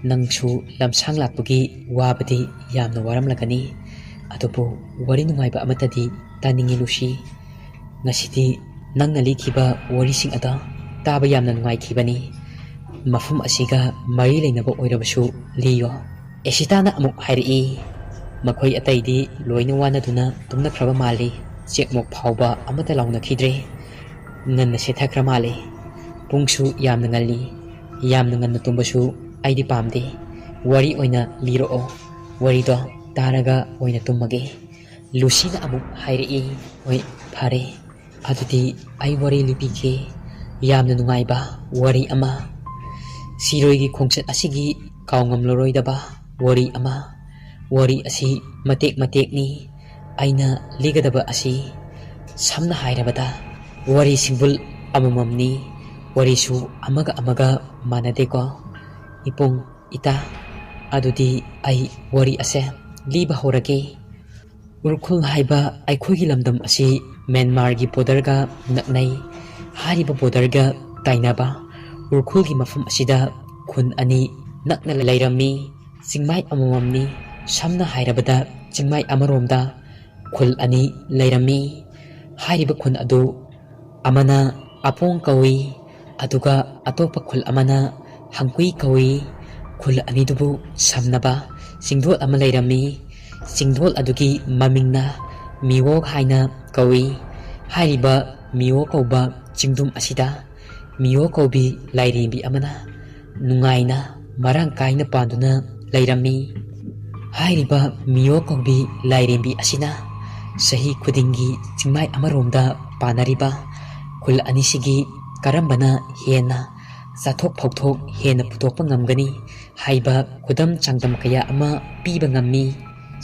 ꯅꯪꯁꯨ ꯂꯝꯁꯥꯡ ꯂꯥꯛꯄꯒꯤ ꯋꯥꯕꯗꯤ ꯌꯥꯝꯅ ꯋꯥꯔꯝꯂꯒꯅꯤ꯫ ꯑꯗꯨꯕꯨ ꯋꯥꯔꯤ ꯅꯨꯡꯉꯥꯏꯕ ꯑꯃꯠꯇꯗꯤ ꯇꯥꯅꯤꯡꯉꯤ ꯂꯨꯁꯤ꯫ ꯉꯁꯤꯗꯤ ꯅꯪꯅ ꯂꯤꯈꯤꯕ ꯋꯥꯔꯤꯁꯤꯡ ꯑꯗꯣ ꯇꯥꯕ ꯌꯥꯝꯅ ꯅꯨꯡꯉꯥꯏꯈꯤꯕꯅꯤ꯫ ꯃꯐꯝ ꯑꯁꯤꯒ ꯃꯔꯤ ꯂꯩꯅꯕ ꯑꯣꯏꯔꯕꯁꯨ ꯂꯤꯌꯣ꯫" ꯑꯦꯁꯤꯇꯥꯅ ꯑꯃꯨꯛ ꯍꯥꯏꯔꯛꯏ, "ꯃꯈꯣꯏ ꯑꯇꯩꯗꯤ ꯂꯣꯏꯅ ꯋꯥꯅꯗꯨꯅ ꯇꯨꯝꯅꯈ꯭ꯔꯕ ꯃꯥꯜꯂꯤ꯫ ꯆꯦꯛꯃꯣꯛ ꯐꯥꯎꯕ ꯑꯃꯠꯇ ꯂꯥꯎꯅꯈꯤꯗ꯭ꯔꯦ꯫ ꯉꯟꯅ ꯁꯦꯠꯊꯈ꯭ꯔ ꯃꯥꯜꯂꯦ꯫ ꯄꯨꯡꯁꯨ ꯌꯥꯝꯅ ꯉꯜꯂꯤ꯫ ꯌꯥꯝꯅ ꯉꯟꯅ ꯇꯨꯝꯕꯁꯨ ꯑꯩꯗꯤ ꯄꯥꯝꯗꯦ꯫ ꯋꯥꯔꯤ ꯑꯣꯏꯅ ꯂꯤꯔꯛꯑꯣ꯫ ꯋꯥꯔꯤꯗꯣ ꯇꯥꯔꯒ ꯑꯣꯏꯅ ꯇꯨꯝꯃꯒꯦ꯫" ꯂꯨꯁꯤꯅ ꯑꯃꯨꯛ ꯍꯥꯏꯔꯛꯏ, "ꯍꯣꯏ, ꯐꯔꯦ꯫ ꯑꯗꯨꯗꯤ ꯑꯩ ꯋꯥꯔꯤ ꯂꯤꯕꯤꯒꯦ꯫ ꯌꯥꯝꯅ ꯅꯨꯡꯉꯥꯏꯕ ꯋꯥꯔꯤ ꯑꯃ꯫ ꯁꯤꯔꯣꯏꯒꯤ ꯈꯣꯡꯆꯠ ꯑꯁꯤꯒꯤ ꯀꯥꯎꯉꯝꯂꯔꯣꯏꯗꯕ ꯋꯥꯔꯤ ꯑꯃ꯫ ꯋꯥꯔꯤ ꯑꯁꯤ ꯃꯇꯦꯛ ꯃꯇꯦꯛꯅꯤ꯫ ꯑꯩꯅ ꯂꯤꯒꯗꯕ ꯑꯁꯤ ꯁꯝꯅ ꯍꯥꯏꯔꯕꯗ ꯋꯥꯔꯤ ꯁꯤꯡꯕꯨꯜ ꯑꯃꯃꯝꯅꯤ꯫ ꯋꯥꯔꯤꯁꯨ ꯑꯃꯒ ꯑꯃꯒ ꯃꯥꯟꯅꯗꯦꯀꯣ꯫ ꯏꯄꯨꯡ, ꯏꯇꯥ, ꯑꯗꯨꯗꯤ ꯑꯩ ꯋꯥꯔꯤ ꯑꯁꯦ ꯂꯤꯕ ꯍꯧꯔꯒꯦ꯫" ꯎꯔꯈꯨꯜ ꯍꯥꯏꯕ ꯑꯩꯈꯣꯏꯒꯤ ꯂꯝꯗꯝ ꯑꯁꯤ ꯃ꯭ꯌꯥꯟꯃꯥꯔꯒꯤ ꯕꯣꯔꯗꯔꯒ ꯅꯛꯅꯩ꯫ ꯍꯥꯏꯔꯤꯕ ꯕꯣꯔꯗꯔꯒ ꯇꯥꯏꯅꯕ ꯎꯔꯈꯨꯜꯒꯤ ꯃꯐꯝ ꯑꯁꯤꯗ ꯈꯨꯟ ꯑꯅꯤ ꯅꯛꯅ ꯂꯩꯔꯝꯃꯤ꯫ ꯆꯤꯡꯃꯥꯏ ꯑꯃꯃꯝꯅꯤ꯫ ꯁꯝꯅ ꯍꯥꯏꯔꯕꯗ, ꯆꯤꯡꯃꯥꯏ ꯑꯃꯔꯣꯝꯗ ꯈꯨꯜ ꯑꯅꯤ ꯂꯩꯔꯝꯃꯤ꯫ ꯍꯥꯏꯔꯤꯕ ꯈꯨꯟ ꯑꯗꯨ ꯑꯃꯅ ꯑꯄꯣꯡ ꯀꯧꯏ, ꯑꯗꯨꯒ ꯑꯇꯣꯞꯄ ꯈꯨꯜ ꯑꯃꯅ ꯍꯪꯀꯨꯏ ꯀꯧꯏ꯫ ꯈꯨꯜ ꯑꯅꯤꯗꯨꯕꯨ ꯁꯝꯅꯕ ꯆꯤꯡꯗꯣꯜ ꯑꯃ ꯂꯩꯔꯝꯃꯤ꯫ ꯆꯤꯡꯗꯣꯜ ꯑꯗꯨꯒꯤ ꯃꯃꯤꯡꯅ ꯃꯤꯋꯣꯛ ꯍꯥꯏꯅ ꯀꯧꯏ꯫ ꯍꯥꯏꯔꯤꯕ ꯃꯤꯋꯣꯛ ꯀꯧꯕ ꯆꯤꯡꯗꯨꯝ ꯑꯁꯤꯗ ꯃꯤꯋꯣꯛ ꯀꯧꯕꯤ ꯂꯥꯏꯔꯦꯝꯕꯤ ꯑꯃꯅ ꯅꯨꯡꯉꯥꯏꯅ ꯃꯔꯥꯡ ꯀꯥꯏꯅ ꯄꯥꯟꯗꯨꯅ ꯂꯩꯔꯝꯃꯤ꯫ ꯍꯥꯏꯔꯤꯕ ꯃꯤꯋꯣꯛ ꯀꯧꯕꯤ ꯂꯥꯏꯔꯦꯝꯕꯤ ꯑꯁꯤꯅ ꯆꯍꯤ ꯈꯨꯗꯤꯡꯒꯤ ꯆꯤꯡꯃꯥꯏ ꯑꯃꯔꯣꯝꯗ ꯄꯥꯟꯅꯔꯤꯕ ꯈꯨꯜ ꯑꯅꯤꯁꯤꯒꯤ ꯀꯔꯝꯕꯅ ꯍꯦꯟꯅ ꯆꯥꯊꯣꯛ ꯐꯧꯊꯣꯛ ꯍꯦꯟꯅ ꯄꯨꯊꯣꯛꯄ ꯉꯝꯒꯅꯤ ꯍꯥꯏꯕ ꯈꯨꯗꯝ ꯆꯥꯡꯗꯝ ꯀꯌꯥ ꯑꯃ ꯄꯤꯕ ꯉꯝꯃꯤ꯫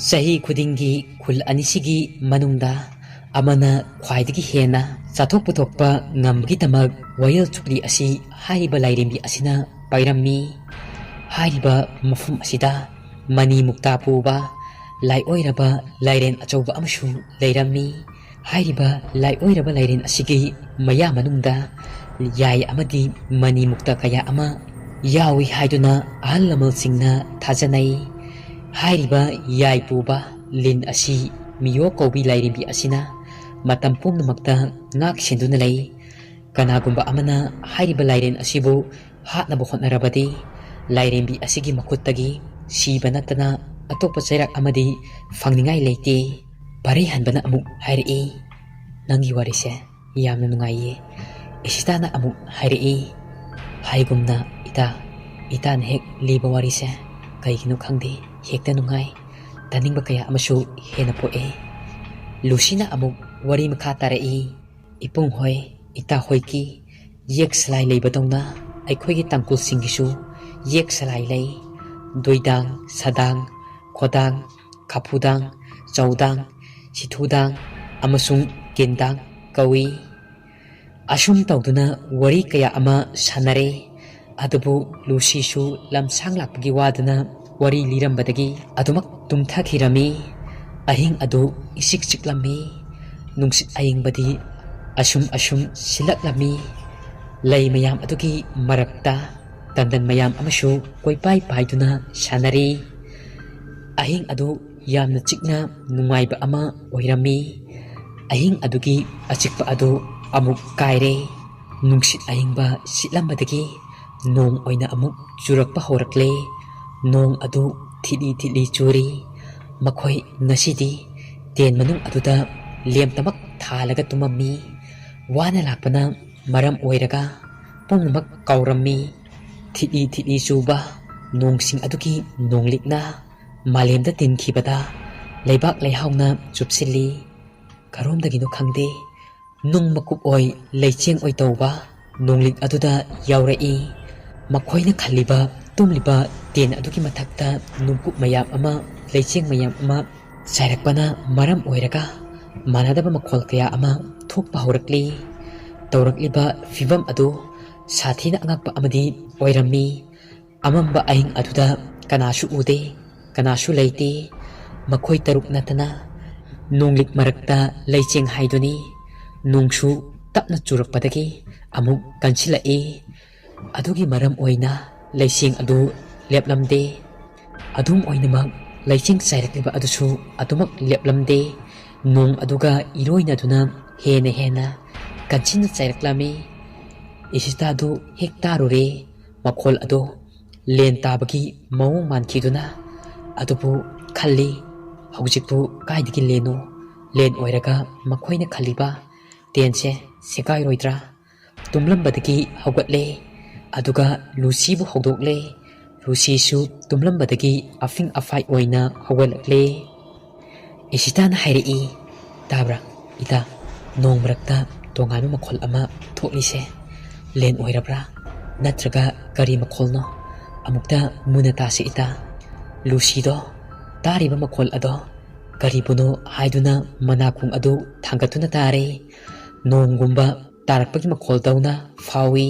ꯆꯍꯤ ꯈꯨꯗꯤꯡꯒꯤ ꯈꯨꯜ ꯑꯅꯤꯁꯤꯒꯤ ꯃꯅꯨꯡꯗ ꯑꯃꯅ ꯈ꯭ꯋꯥꯏꯗꯒꯤ ꯍꯦꯟꯅ ꯆꯥꯊꯣꯛ ꯄꯨꯊꯣꯛꯄ ꯉꯝꯕꯒꯤꯗꯃꯛ ꯋꯥꯌꯦꯜ ꯆꯨꯞꯂꯤ ꯑꯁꯤ ꯍꯥꯏꯔꯤꯕ ꯂꯥꯏꯔꯦꯝꯕꯤ ꯑꯁꯤꯅ ꯄꯥꯏꯔꯝꯃꯤ꯫ ꯍꯥꯏꯔꯤꯕ ꯃꯐꯝ ꯑꯁꯤꯗ ꯃꯅꯤ ꯃꯨꯛꯇꯥ ꯄꯨꯕ ꯂꯥꯏꯑꯣꯏꯔꯕ ꯂꯥꯏꯔꯦꯟ ꯑꯆꯧꯕ ꯑꯃꯁꯨ ꯂꯩꯔꯝꯃꯤ꯫ ꯍꯥꯏꯔꯤꯕ ꯂꯥꯏꯑꯣꯏꯔꯕ ꯂꯥꯏꯔꯦꯟ ꯑꯁꯤꯒꯤ ꯃꯌꯥ ꯃꯅꯨꯡꯗ ꯌꯥꯏ ꯑꯃꯗꯤ ꯃꯅꯤ ꯃꯨꯛꯇꯥ ꯀꯌꯥ ꯑꯃ ꯌꯥꯎꯏ ꯍꯥꯏꯗꯨꯅ ꯑꯍꯜ ꯂꯃꯟꯁꯤꯡꯅ ꯊꯥꯖꯅꯩ꯫ ꯍꯥꯏꯔꯤꯕ ꯌꯥꯏ ꯄꯨꯕ ꯂꯤꯟ ꯑꯁꯤ ꯃꯤꯌꯣ ꯀꯧꯕꯤ ꯂꯥꯏꯔꯦꯝꯕꯤ ꯑꯁꯤꯅ ꯃꯇꯝ ꯄꯨꯝꯅꯃꯛꯇ ꯉꯥꯛ ꯁꯦꯟꯗꯨꯅ ꯂꯩ꯫ ꯀꯅꯥꯒꯨꯝꯕ ꯑꯃꯅ ꯍꯥꯏꯔꯤꯕ ꯂꯥꯏꯔꯦꯟ ꯑꯁꯤꯕꯨ ꯍꯥꯠꯅꯕ ꯍꯣꯠꯅꯔꯕꯗꯤ, ꯂꯥꯏꯔꯦꯝꯕꯤ ꯑꯁꯤꯒꯤ ꯃꯈꯨꯠꯇꯒꯤ ꯁꯤꯕ ꯅꯠꯇꯅ ꯑꯇꯣꯞꯄ ꯆꯩꯔꯥꯛ ꯑꯃꯗꯤ ꯐꯪꯅꯤꯡꯉꯥꯏ ꯂꯩꯇꯦ꯫ ꯄꯥꯔꯩꯍꯟꯕꯅ ꯑꯃꯨꯛ ꯍꯥꯏꯔꯛꯏ, "ꯅꯪꯒꯤ ꯋꯥꯔꯤꯁꯦ ꯌꯥꯝꯅ ꯅꯨꯡꯉꯥꯏꯌꯦ꯫ ꯏꯁꯤꯇꯥꯅ ꯑꯃꯨꯛ ꯍꯥꯏꯔꯛꯏ, ꯍꯥꯏꯒꯨꯝꯅ ꯏꯇꯥ, ꯏꯇꯥꯅ ꯍꯦꯛ ꯂꯤꯕ ꯋꯥꯔꯤꯁꯦ ꯀꯩꯒꯤꯅꯣ ꯈꯪꯗꯦ, ꯍꯦꯛꯇ ꯅꯨꯡꯉꯥꯏ꯫ ꯇꯥꯅꯤꯡꯕ ꯀꯌꯥ ꯑꯃꯁꯨ ꯍꯦꯟꯅ ꯄꯣꯛꯑꯦ꯫" ꯂꯨꯁꯤꯅ ꯑꯃꯨꯛ ꯋꯥꯔꯤ ꯃꯈꯥ ꯇꯥꯔꯛꯏ, "ꯏꯄꯨꯡ ꯍꯣꯏ, ꯏꯇꯥ ꯍꯣꯏꯒꯤ ꯌꯦꯛ ꯁꯂꯥꯏ ꯂꯩꯕꯗꯧꯅ ꯑꯩꯈꯣꯏꯒꯤ ꯇꯥꯡꯈꯨꯜꯁꯤꯡꯒꯤꯁꯨ ꯌꯦꯛ ꯁꯂꯥꯏ ꯂꯩ꯫ ꯗꯣꯏꯗꯥꯡ, ꯁꯗꯥꯡ, ꯈꯣꯗꯥꯡ, ꯈꯥꯐꯨꯗꯥꯡ, ꯆꯧꯗꯥꯡ, ꯁꯤꯊꯨꯗꯥꯡ ꯑꯃꯁꯨꯡ ꯀꯦꯟꯗꯥꯡ ꯀꯧꯏ꯫" ꯑꯁꯨꯝ ꯇꯧꯗꯨꯅ ꯋꯥꯔꯤ ꯀꯌꯥ ꯑꯃ ꯁꯥꯟꯅꯔꯦ꯫ ꯑꯗꯨꯕꯨ ꯂꯨꯁꯤꯁꯨ ꯂꯝꯁꯥꯡ ꯂꯥꯛꯄꯒꯤ ꯋꯥꯗꯨꯅ ꯋꯥꯔꯤ ꯂꯤꯔꯝꯕꯗꯒꯤ ꯑꯗꯨꯃꯛ ꯇꯨꯝꯊꯈꯤꯔꯝꯃꯤ꯫ ꯑꯍꯤꯡ ꯑꯗꯨ ꯏꯆꯤꯛ ꯆꯤꯛꯂꯝꯃꯤ꯫ ꯅꯨꯡꯁꯤꯠ ꯑꯏꯪꯕꯗꯤ ꯑꯁꯨꯝ ꯑꯁꯨꯝ ꯁꯤꯜꯂꯛꯂꯝꯃꯤ꯫ ꯂꯩ ꯃꯌꯥꯝ ꯑꯗꯨꯒꯤ ꯃꯔꯛꯇ ꯇꯟꯗꯟ ꯃꯌꯥꯝ ꯑꯃꯁꯨ ꯀꯣꯏꯄꯥꯏ ꯄꯥꯏꯗꯨꯅ ꯁꯥꯟꯅꯔꯤ꯫ ꯑꯍꯤꯡ ꯑꯗꯨ ꯌꯥꯝꯅ ꯆꯤꯛꯅ ꯅꯨꯡꯉꯥꯏꯕ ꯑꯃ ꯑꯣꯏꯔꯝꯃꯤ꯫ ꯑꯍꯤꯡ ꯑꯗꯨꯒꯤ ꯑꯆꯤꯛꯄ ꯑꯗꯨ ꯑꯃꯨꯛ ꯀꯥꯏꯔꯦ꯫ ꯅꯨꯡꯁꯤꯠ ꯑꯏꯪꯕ ꯁꯤꯠꯂꯝꯕꯗꯒꯤ ꯅꯣꯡ ꯑꯣꯏꯅ ꯑꯃꯨꯛ ꯆꯨꯔꯛꯄ ꯍꯧꯔꯛꯂꯦ꯫ ꯅꯣꯡ ꯑꯗꯨ ꯊꯤꯠꯂꯤ ꯊꯤꯠꯂꯤ ꯆꯨꯔꯤ꯫ ꯃꯈꯣꯏ ꯉꯁꯤꯗꯤ ꯇꯦꯟ ꯃꯅꯨꯡ ꯑꯗꯨꯗ ꯂꯦꯝꯇꯃꯛ ꯊꯥꯜꯂꯒ ꯇꯨꯝꯃꯝꯃꯤ꯫ ꯋꯥꯅ ꯂꯥꯛꯄꯅ ꯃꯔꯝ ꯑꯣꯏꯔꯒ ꯄꯨꯝꯅꯃꯛ ꯀꯥꯎꯔꯝꯃꯤ꯫ ꯊꯤꯠꯂꯤ ꯊꯤꯠꯂꯤ ꯆꯨꯕ ꯅꯣꯡꯁꯤꯡ ꯑꯗꯨꯒꯤ ꯅꯣꯡꯂꯤꯛꯅ ꯃꯥꯂꯦꯝꯗ ꯇꯤꯟꯈꯤꯕꯗ ꯂꯩꯕꯥꯛ ꯂꯩꯍꯥꯎꯅ ꯆꯨꯞꯁꯤꯜꯂꯤ꯫ ꯀꯔꯣꯝꯗꯒꯤꯅꯣ ꯈꯪꯗꯦ, ꯅꯨꯡ ꯃꯀꯨꯞ ꯑꯣꯏ ꯂꯩꯆꯦꯡ ꯑꯣꯏ ꯇꯧꯕ ꯅꯣꯡꯂꯤꯛ ꯑꯗꯨꯗ ꯌꯥꯎꯔꯛꯏ꯫ ꯃꯈꯣꯏꯅ ꯈꯜꯂꯤꯕ ꯇꯨꯝꯂꯤꯕ ꯇꯦꯟ ꯑꯗꯨꯒꯤ ꯃꯊꯛꯇ ꯅꯨꯡꯀꯨꯞ ꯃꯌꯥꯝ ꯑꯃ, ꯂꯩꯆꯦꯡ ꯃꯌꯥꯝ ꯑꯃ ꯆꯥꯏꯔꯛꯄꯅ ꯃꯔꯝ ꯑꯣꯏꯔꯒ ꯃꯥꯟꯅꯗꯕ ꯃꯈꯣꯜ ꯀꯌꯥ ꯑꯃ ꯊꯣꯛꯄ ꯍꯧꯔꯛꯂꯤ꯫ ꯇꯧꯔꯛꯂꯤꯕ ꯐꯤꯚꯝ ꯑꯗꯨ ꯁꯥꯊꯤꯅ ꯑꯉꯛꯄ ꯑꯃꯗꯤ ꯑꯣꯏꯔꯝꯃꯤ꯫ ꯑꯃꯝꯕ ꯑꯍꯤꯡ ꯑꯗꯨꯗ ꯀꯅꯥꯁꯨ ꯎꯗꯦ, ꯀꯅꯥꯁꯨ ꯂꯩꯇꯦ꯫ ꯃꯈꯣꯏ ꯇꯔꯨꯛ ꯅꯠꯇꯅ ꯅꯣꯡꯂꯤꯛ ꯃꯔꯛꯇ ꯂꯩꯆꯦꯡ ꯍꯥꯏꯗꯨꯅꯤ꯫ ꯅꯣꯡꯁꯨ ꯇꯞꯅ ꯆꯨꯔꯛꯄꯗꯒꯤ ꯑꯃꯨꯛ ꯀꯟꯁꯤꯜꯂꯛꯏ꯫ ꯑꯗꯨꯒꯤ ꯃꯔꯝ ꯑꯣꯏꯅ ꯂꯩꯆꯦꯡ ꯑꯗꯨ ꯂꯦꯞꯂꯝꯗꯦ꯫ ꯑꯗꯨꯝ ꯑꯣꯏꯅꯃꯛ, ꯂꯩꯆꯦꯡ ꯆꯥꯏꯔꯛꯂꯤꯕ ꯑꯗꯨꯁꯨ ꯑꯗꯨꯃꯛ ꯂꯦꯞꯂꯝꯗꯦ꯫ ꯅꯣꯡ ꯑꯗꯨꯒ ꯏꯔꯣꯏꯅꯗꯨꯅ ꯍꯦꯟꯅ ꯍꯦꯟꯅ ꯀꯟꯁꯤꯟꯅ ꯆꯥꯏꯔꯛꯂꯝꯃꯤ꯫ ꯏꯁꯤꯇꯥꯗꯨ ꯍꯦꯛ ꯇꯥꯔꯨꯔꯦ꯫ ꯃꯈꯣꯜ ꯑꯗꯨ ꯂꯦꯟ ꯇꯥꯕꯒꯤ ꯃꯑꯣꯡ ꯃꯥꯟꯈꯤꯗꯨꯅ, ꯑꯗꯨꯕꯨ ꯈꯜꯂꯤ, "ꯍꯧꯖꯤꯛꯄꯨ ꯀꯥꯏꯗꯒꯤ ꯂꯦꯟꯅꯣ? ꯂꯦꯟ ꯑꯣꯏꯔꯒ ꯃꯈꯣꯏꯅ ꯈꯜꯂꯤꯕ ꯇꯦꯟꯁꯦ ꯁꯦꯒꯥꯏꯔꯣꯏꯗ꯭ꯔꯥ?" ꯇꯨꯝꯂꯝꯕꯗꯒꯤ ꯍꯧꯒꯠꯂꯦ, ꯑꯗꯨꯒ ꯂꯨꯁꯤꯕꯨ ꯍꯧꯗꯣꯛꯂꯦ꯫ ꯂꯨꯁꯤꯁꯨ ꯇꯨꯝꯂꯝꯕꯗꯒꯤ ꯑꯐꯤꯡ ꯑꯐꯥꯏ ꯑꯣꯏꯅ ꯍꯧꯒꯠꯂꯛꯂꯦ꯫ ꯏꯁꯤꯇꯥꯅ ꯍꯥꯏꯔꯛꯏ, "ꯇꯥꯕ꯭ꯔꯥ, ꯏꯇꯥ? ꯅꯣꯡ ꯃꯔꯛꯇ ꯇꯣꯉꯥꯟꯕ ꯃꯈꯣꯜ ꯑꯃ ꯊꯣꯛꯂꯤꯁꯦ ꯂꯦꯟ ꯑꯣꯏꯔꯕ꯭ꯔꯥ, ꯅꯠꯇ꯭ꯔꯒ ꯀꯔꯤ ꯃꯈꯣꯜꯅꯣ? ꯑꯃꯨꯛꯇ ꯃꯨꯟꯅ ꯇꯥꯁꯤ, ꯏꯇꯥ꯫" ꯂꯨꯁꯤꯗꯣ ꯇꯥꯔꯤꯕ ꯃꯈꯣꯜ ꯑꯗꯣ ꯀꯔꯤꯕꯨꯅꯣ ꯍꯥꯏꯗꯨꯅ ꯃꯅꯥꯀꯣꯡ ꯑꯗꯨ ꯊꯥꯡꯒꯠꯇꯨꯅ ꯇꯥꯔꯦ꯫ ꯅꯣꯡꯒꯨꯝꯕ ꯇꯥꯔꯛꯄꯒꯤ ꯃꯈꯣꯜꯗꯧꯅ ꯐꯥꯎꯏ꯫